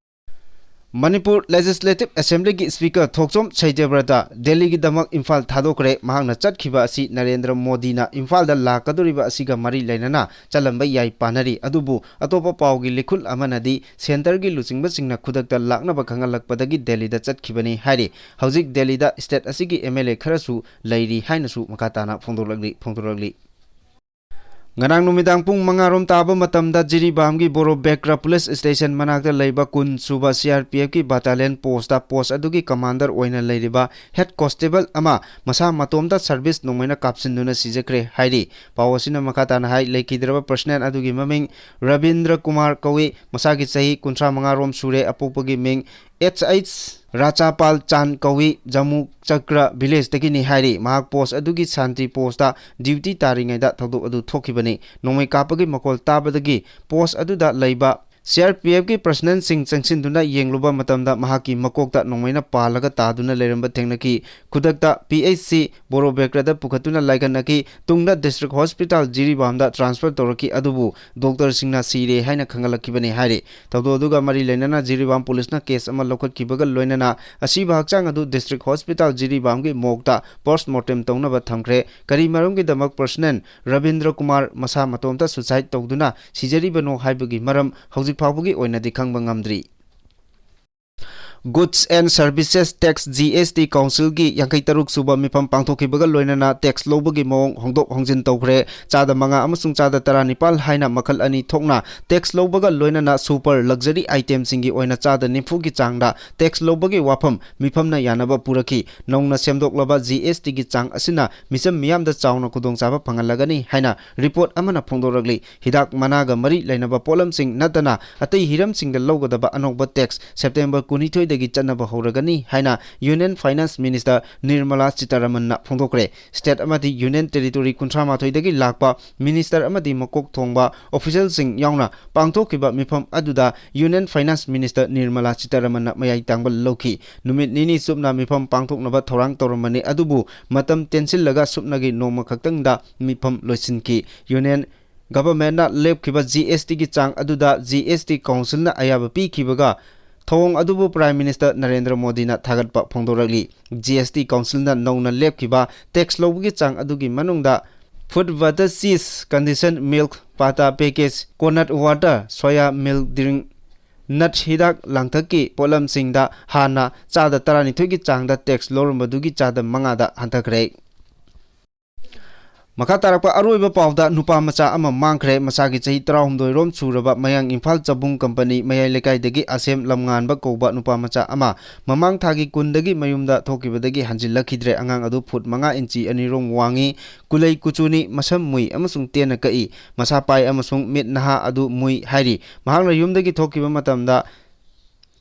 ꯃꯅꯤꯄꯨꯔ ꯂꯦꯖꯤꯁꯂꯦꯇꯤꯚ ꯑꯦꯁꯦꯝꯕ꯭ꯂꯤꯒꯤ ꯁ꯭ꯄꯤꯀꯔ ꯊꯣꯛꯆꯣꯝ ꯁꯩꯇ꯭ꯌꯕ꯭ꯔꯇ ꯗꯦꯜꯂꯤꯒꯤꯗꯃꯛ ꯏꯝꯐꯥꯜ ꯊꯥꯗꯣꯛꯈ꯭ꯔꯦ꯫ ꯃꯍꯥꯛꯅ ꯆꯠꯈꯤꯕ ꯑꯁꯤ ꯅꯔꯦꯟꯗ꯭ꯔ ꯃꯣꯗꯤꯅ ꯏꯝꯐꯥꯜꯗ ꯂꯥꯛꯀꯗꯧꯔꯤꯕ ꯑꯁꯤꯒ ꯃꯔꯤ ꯂꯩꯅꯅ ꯆꯠꯂꯝꯕ ꯌꯥꯏ ꯄꯥꯅꯔꯤ꯫ ꯑꯗꯨꯕꯨ ꯑꯇꯣꯞꯄ ꯄꯥꯎꯒꯤ ꯂꯤꯈꯨꯜ ꯑꯃꯅꯗꯤ ꯁꯦꯟꯇꯔꯒꯤ ꯂꯨꯆꯤꯡꯕꯁꯤꯡꯅ ꯈꯨꯗꯛꯇ ꯂꯥꯛꯅꯕ ꯈꯪꯍꯜꯂꯛꯄꯗꯒꯤ ꯗꯦꯜꯂꯤꯗ ꯆꯠꯈꯤꯕꯅꯤ ꯍꯥꯏꯔꯤ꯫ ꯍꯧꯖꯤꯛ ꯗꯦꯜꯂꯤꯗ ꯁ꯭ꯇꯦꯠ ꯑꯁꯤꯒꯤ ꯑꯦꯝ ꯑꯦꯜ ꯑꯦ ꯈꯔꯁꯨ ꯂꯩꯔꯤ ꯍꯥꯏꯅꯁꯨ ꯃꯈꯥ ꯇꯥꯅ ꯐꯣꯡꯗꯣꯔꯛꯂꯤ ꯐꯣꯡꯗꯣꯔꯛꯂꯤ꯫ ꯉꯔꯥꯡ ꯅꯨꯃꯤꯗꯥꯡ ꯄꯨꯡ ꯃꯉꯥ ꯔꯣꯝ ꯇꯥꯕ ꯃꯇꯝꯗ ꯖꯤꯔꯤꯕꯥꯝꯒꯤ ꯕꯣꯔꯣ ꯕꯦꯀ꯭ꯔ ꯄꯨꯂꯤꯁ ꯁ꯭ꯇꯦꯁꯟ ꯃꯅꯥꯛꯇ ꯂꯩꯕ ꯀꯨꯟ ꯁꯨꯕ ꯁꯤ ꯑꯥꯔ ꯄꯤ ꯑꯦꯐꯀꯤ ꯕꯥꯇꯥꯂꯤꯌꯟ ꯄꯣꯁꯇ ꯄꯣꯁ ꯑꯗꯨꯒꯤ ꯀꯃꯥꯟꯗꯔ ꯑꯣꯏꯅ ꯂꯩꯔꯤꯕ ꯍꯦꯗ ꯀꯣꯟꯁꯇꯦꯕꯜ ꯑꯃ ꯃꯁꯥ ꯃꯇꯣꯝꯇ ꯁꯔꯚꯤꯁ ꯅꯣꯡꯃꯩꯅ ꯀꯥꯞꯁꯤꯟꯗꯨꯅ ꯁꯤꯖꯈ꯭ꯔꯦ ꯍꯥꯏꯔꯤ꯫ ꯄꯥꯎ ꯑꯁꯤꯅ ꯃꯈꯥ ꯇꯥꯅ ꯍꯥꯏ, ꯂꯩꯈꯤꯗ꯭ꯔꯕ ꯄꯔꯁꯅꯦꯜ ꯑꯗꯨꯒꯤ ꯃꯃꯤꯡ ꯔꯕꯤꯟꯗ꯭ꯔ ꯀꯨꯃꯥꯔ ꯀꯧꯏ, ꯃꯁꯥꯒꯤ ꯆꯍꯤ ꯀꯨꯟꯊ꯭ꯔꯥ ꯃꯉꯥ ꯔꯣꯝ ꯁꯨꯔꯦ, ꯑꯄꯣꯛꯄꯒꯤ ꯃꯤꯡ ꯑꯦꯆ ꯑꯩꯆ ꯔꯥꯆꯥꯄꯥꯜ ꯆꯥꯟ ꯀꯧꯏ, ꯖꯃꯨ ꯆꯀ꯭ꯔ ꯚꯤꯂꯦꯖꯇꯒꯤꯅꯤ ꯍꯥꯏꯔꯤ꯫ ꯃꯍꯥꯛ ꯄꯣꯁ ꯑꯗꯨꯒꯤ ꯁꯥꯟꯇꯤ ꯄꯣꯁꯇ ꯗ꯭ꯌꯨꯇꯤ ꯇꯥꯔꯤꯉꯩꯗ ꯊꯧꯗꯣꯛ ꯑꯗꯨ ꯊꯣꯛꯈꯤꯕꯅꯤ꯫ ꯅꯣꯡꯃꯩ ꯀꯥꯞꯄꯒꯤ ꯃꯈꯣꯜ ꯇꯥꯕꯗꯒꯤ ꯄꯣꯁ ꯑꯗꯨꯗ ꯂꯩꯕ ꯁꯤ ꯑꯥꯔ ꯄꯤ ꯑꯦꯐꯀꯤ ꯄꯔꯁꯅꯦꯜꯁꯤꯡ ꯆꯪꯁꯤꯟꯗꯨꯅ ꯌꯦꯡꯂꯨꯕ ꯃꯇꯝꯗ ꯃꯍꯥꯛꯀꯤ ꯃꯀꯣꯛꯇ ꯅꯣꯡꯃꯩꯅ ꯄꯥꯜꯂꯒ ꯇꯥꯗꯨꯅ ꯂꯩꯔꯝꯕ ꯊꯦꯡꯅꯈꯤ꯫ ꯈꯨꯗꯛꯇ ꯄꯤ ꯑꯩꯆ ꯁꯤ ꯕꯣꯔꯣꯕꯦꯀ꯭ꯔꯗ ꯄꯨꯈꯠꯇꯨꯅ ꯂꯥꯏꯀꯠꯅꯈꯤ꯫ ꯇꯨꯡꯗ ꯗꯤꯁꯇ꯭ꯔꯤꯛ ꯍꯣꯁꯄꯤꯇꯥꯜ ꯖꯤꯔꯤꯕꯥꯝꯗ ꯇ꯭ꯔꯥꯟꯁꯐꯔ ꯇꯧꯔꯛꯈꯤ, ꯑꯗꯨꯕꯨ ꯗꯣꯛꯇꯔꯁꯤꯡꯅ ꯁꯤꯔꯦ ꯍꯥꯏꯅ ꯈꯪꯍꯜꯂꯛꯈꯤꯕꯅꯤ ꯍꯥꯏꯔꯤ꯫ ꯊꯧꯗꯣꯛ ꯑꯗꯨꯒ ꯃꯔꯤ ꯂꯩꯅꯅ ꯖꯤꯔꯤꯕꯥꯝ ꯄꯨꯂꯤꯁꯅ ꯀꯦꯁ ꯑꯃ ꯂꯧꯈꯠꯈꯤꯕꯒ ꯂꯣꯏꯅꯅ ꯑꯁꯤꯕ ꯍꯛꯆꯥꯡ ꯑꯗꯨ ꯗꯤꯁꯇ꯭ꯔꯤꯛ ꯍꯣꯁꯄꯤꯇꯥꯜ ꯖꯤꯔꯤꯕꯥꯝꯒꯤ ꯃꯣꯔꯒꯇ ꯄꯣꯁꯠꯃꯣꯔꯇꯦꯝ ꯇꯧꯅꯕ ꯊꯝꯈ꯭ꯔꯦ꯫ ꯀꯔꯤ ꯃꯔꯝꯒꯤꯗꯃꯛ ꯄꯔꯁꯅꯦꯜ ꯔꯕꯤꯟꯗ꯭ꯔ ꯀꯨꯃꯥꯔ ꯃꯁꯥ ꯃꯇꯣꯝꯇ ꯁꯨꯁꯥꯏꯗ ꯇꯧꯗꯨꯅ ꯁꯤꯖꯔꯤꯕꯅꯣ ꯍꯥꯏꯕꯒꯤ ꯃꯔꯝ ꯍꯧꯖꯤꯛ ꯐꯥꯎꯕꯒꯤ ꯑꯣꯏꯅꯗꯤ ꯈꯪꯕ ꯉꯝꯗ꯭ꯔꯤ꯫ Goods and Services Tax, G S T, ꯀꯥꯎꯟꯁꯤꯜꯒꯤ ꯌꯥꯡꯈꯩ ꯇꯔꯨꯛ ꯁꯨꯕ ꯃꯤꯐꯝ ꯄꯥꯡꯊꯣꯛꯈꯤꯕꯒ ꯂꯣꯏꯅꯅ ꯇꯦꯛꯁ ꯂꯧꯕꯒꯤ ꯃꯑꯣꯡ ꯍꯣꯡꯗꯣꯛ ꯍꯣꯡꯖꯤꯟ ꯇꯧꯈ꯭ꯔꯦ꯫ ꯆꯥꯗ ꯃꯉꯥ ꯑꯃꯁꯨꯡ ꯆꯥꯗ ꯇꯔꯥꯅꯤꯄꯥꯜ ꯍꯥꯏꯅ ꯃꯈꯜ ꯑꯅꯤ ꯊꯣꯛꯅ ꯇꯦꯛꯁ ꯂꯧꯕꯒ ꯂꯣꯏꯅꯅ ꯁꯨꯄꯔ ꯂꯛꯖꯔꯤ ꯑꯥꯏꯇꯦꯝꯁꯤꯡꯒꯤ ꯑꯣꯏꯅ ꯆꯥꯗ ꯅꯤꯐꯨꯒꯤ ꯆꯥꯡꯗ ꯇꯦꯛꯁ ꯂꯧꯕꯒꯤ ꯋꯥꯐꯝ ꯃꯤꯐꯝꯅ ꯌꯥꯅꯕ ꯄꯨꯔꯛꯈꯤ꯫ ꯅꯧꯅ ꯁꯦꯝꯗꯣꯛꯂꯕ ꯖꯤ ꯑꯦꯁ ꯇꯤꯒꯤ ꯆꯥꯡ ꯑꯁꯤꯅ ꯃꯤꯆꯝ ꯃꯤꯌꯥꯝꯗ ꯆꯥꯎꯅ ꯈꯨꯗꯣꯡꯆꯥꯕ ꯐꯪꯍꯜꯂꯒꯅꯤ ꯍꯥꯏꯅ ꯔꯤꯄꯣꯔꯠ ꯑꯃꯅ ꯐꯣꯡꯗꯣꯔꯛꯂꯤ꯫ ꯍꯤꯗꯥꯛ ꯃꯅꯥꯒ ꯃꯔꯤ ꯂꯩꯅꯕ ꯄꯣꯠꯂꯝꯁꯤꯡ ꯅꯠꯇꯅ ꯑꯇꯩ ꯍꯤꯔꯝꯁꯤꯡꯗ ꯂꯧꯒꯗꯕ ꯑꯅꯧꯕ ꯇꯦꯛꯁ ꯁꯦꯞꯇꯦꯝꯕꯔ ꯀꯨꯟꯅꯤꯊꯣꯏꯗꯒꯤ ꯆꯠꯅꯕ ꯍꯧꯔꯒꯅꯤ ꯍꯥꯏꯅ ꯌꯨꯅꯤꯌꯟ ꯐꯥꯏꯅꯥꯟꯁ ꯃꯤꯅꯤꯁꯇꯔ ꯅꯤꯔꯃꯂꯥ ꯁꯤꯇꯥꯔꯥꯃꯟꯅ ꯐꯣꯡꯗꯣꯛꯈ꯭ꯔꯦ꯫ ꯁ꯭ꯇꯦꯠ ꯑꯃꯗꯤ ꯌꯨꯅꯤꯌꯟ ꯇꯦꯔꯤꯇꯣꯔꯤ ꯀꯨꯟꯊ꯭ꯔꯥ ꯃꯥꯊꯣꯏꯗꯒꯤ ꯂꯥꯛꯄ ꯃꯤꯅꯤꯁꯇꯔ ꯑꯃꯗꯤ ꯃꯀꯣꯛ ꯊꯣꯡꯕ ꯑꯣꯐꯤꯁꯤꯌꯦꯜꯁꯤꯡ ꯌꯥꯎꯅ ꯄꯥꯡꯊꯣꯛꯈꯤꯕ ꯃꯤꯐꯝ ꯑꯗꯨꯗ ꯌꯨꯅꯤꯌꯟ ꯐꯥꯏꯅꯥꯟꯁ ꯃꯤꯅꯤꯁꯇꯔ ꯅꯤꯔꯃꯂꯥ ꯁꯤꯇꯥꯔꯥꯃꯟꯅ ꯃꯌꯥꯏ ꯇꯥꯡꯕ ꯂꯧꯈꯤ꯫ ꯅꯨꯃꯤꯠ ꯅꯤꯅꯤ ꯆꯨꯞꯅ ꯃꯤꯐꯝ ꯄꯥꯡꯊꯣꯛꯅꯕ ꯊꯧꯔꯥꯡ ꯇꯧꯔꯝꯕꯅꯤ, ꯑꯗꯨꯕꯨ ꯃꯇꯝ ꯇꯦꯟꯁꯤꯜꯂꯒ ꯁꯨꯞꯅꯒꯤ ꯅꯣꯡꯃ ꯈꯛꯇꯪꯗ ꯃꯤꯐꯝ ꯂꯣꯏꯁꯤꯟꯈꯤ꯫ ꯌꯨꯅꯤꯌꯟ ꯒꯚꯔꯟꯃꯦꯟꯠꯅ ꯂꯦꯞꯈꯤꯕ ꯖꯤ ꯑꯦꯁ ꯇꯤꯒꯤ ꯆꯥꯡ ꯑꯗꯨꯗ ꯖꯤ ꯑꯦꯁ ꯇꯤ ꯀꯥꯎꯟꯁꯤꯜꯅ ꯑꯌꯥꯕ ꯄꯤꯈꯤꯕꯒ ꯊꯧꯑꯣꯡ ꯑꯗꯨꯕꯨ ꯄ꯭ꯔꯥꯏꯝ ꯃꯤꯅꯤꯁꯇꯔ ꯅꯔꯦꯟꯗ꯭ꯔ ꯃꯣꯗꯤꯅ ꯊꯥꯒꯠꯄ ꯐꯣꯡꯗꯣꯔꯛꯂꯤ꯫ ꯖꯤ ꯑꯦꯁ ꯇꯤ ꯀꯥꯎꯟꯁꯤꯜꯅ ꯅꯧꯅ ꯂꯦꯞꯈꯤꯕ ꯇꯦꯛꯁ ꯂꯧꯕꯒꯤ ꯆꯥꯡ ꯑꯗꯨꯒꯤ ꯃꯅꯨꯡꯗ food butter, cheese, condensed milk, ꯄꯥꯇꯥ package, coconut water, soya milk drink, nut, ꯍꯤꯗꯥꯛ ꯂꯥꯡꯊꯛꯀꯤ ꯄꯣꯠꯂꯝꯁꯤꯡꯗ ꯍꯥꯟꯅ ꯆꯥꯗ ꯇꯔꯥꯅꯤꯊꯣꯏꯒꯤ ꯆꯥꯡꯗ ꯇꯦꯛꯁ ꯂꯧꯔꯝꯕꯗꯨꯒꯤ ꯆꯥꯗ ꯃꯉꯥꯗ ꯍꯟꯊꯈ꯭ꯔꯦ꯫ ꯃꯈꯥ ꯇꯥꯔꯛꯄ ꯑꯔꯣꯏꯕ ꯄꯥꯎꯗ ꯅꯨꯄꯥ ꯃꯆꯥ ꯑꯃ ꯃꯥꯡꯈ꯭ꯔꯦ꯫ ꯃꯁꯥꯒꯤ ꯆꯍꯤ ꯇꯔꯥꯍꯨꯝꯗꯣꯏ ꯔꯣꯝ ꯁꯨꯔꯕ ꯃꯌꯥꯡ ꯏꯝꯐꯥꯜ ꯆꯕꯨꯡ ꯀꯝꯄꯅꯤ ꯃꯌꯥꯏ ꯂꯩꯀꯥꯏꯗꯒꯤ ꯑꯁꯦꯝ ꯂꯝꯉꯥꯟꯕ ꯀꯧꯕ ꯅꯨꯄꯥ ꯃꯆꯥ ꯑꯃ ꯃꯃꯥꯡ ꯊꯥꯒꯤ ꯀꯨꯟꯗꯒꯤ ꯃꯌꯨꯝꯗ ꯊꯣꯛꯈꯤꯕꯗꯒꯤ ꯍꯟꯖꯤꯜꯂꯛꯈꯤꯗ꯭ꯔꯦ꯫ ꯑꯉꯥꯡ ꯑꯗꯨ ꯐꯨꯠ ꯃꯉꯥ ꯏꯟꯆꯤ ꯑꯅꯤ ꯔꯣꯝ ꯋꯥꯡꯉꯤ, ꯀꯨꯂꯩ ꯀꯨꯆꯨꯅꯤ, ꯃꯁꯝ ꯃꯨꯏ ꯑꯃꯁꯨꯡ ꯇꯦꯟꯅ ꯀꯛꯏ꯫ ꯃꯁꯥ ꯄꯥꯏ ꯑꯃꯁꯨꯡ ꯃꯤꯠ ꯅꯍꯥ ꯑꯗꯨ ꯃꯨꯏ ꯍꯥꯏꯔꯤ꯫ ꯃꯍꯥꯛꯅ ꯌꯨꯝꯗꯒꯤ ꯊꯣꯛꯈꯤꯕ ꯃꯇꯝꯗ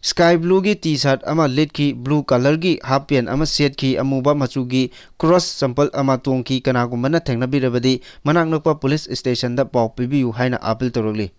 ꯁ꯭ꯀꯥꯏ ꯕ꯭ꯂꯨꯒꯤ ꯇꯤ ꯁꯥꯔꯠ ꯑꯃ ꯂꯤꯠꯈꯤ, ꯕ꯭ꯂꯨ ꯀꯂꯔꯒꯤ ꯍꯥꯐ ꯄꯦꯟ ꯑꯃ ꯁꯦꯠꯈꯤ, ꯑꯃꯨꯕ ꯃꯆꯨꯒꯤ ꯀ꯭ꯔꯣꯁ ꯆꯝꯄꯜ ꯑꯃ ꯇꯣꯡꯈꯤ꯫ ꯀꯅꯥꯒꯨꯝꯕꯅ ꯊꯦꯡꯅꯕꯤꯔꯕꯗꯤ ꯃꯅꯥꯛ ꯅꯛꯄ ꯄꯨꯂꯤꯁ ꯁ꯭ꯇꯦꯁꯟꯗ ꯄꯥꯎ ꯄꯤꯕꯤꯌꯨ ꯍꯥꯏꯅ ꯑꯥꯄꯤꯜ ꯇꯧꯔꯛꯂꯤ꯫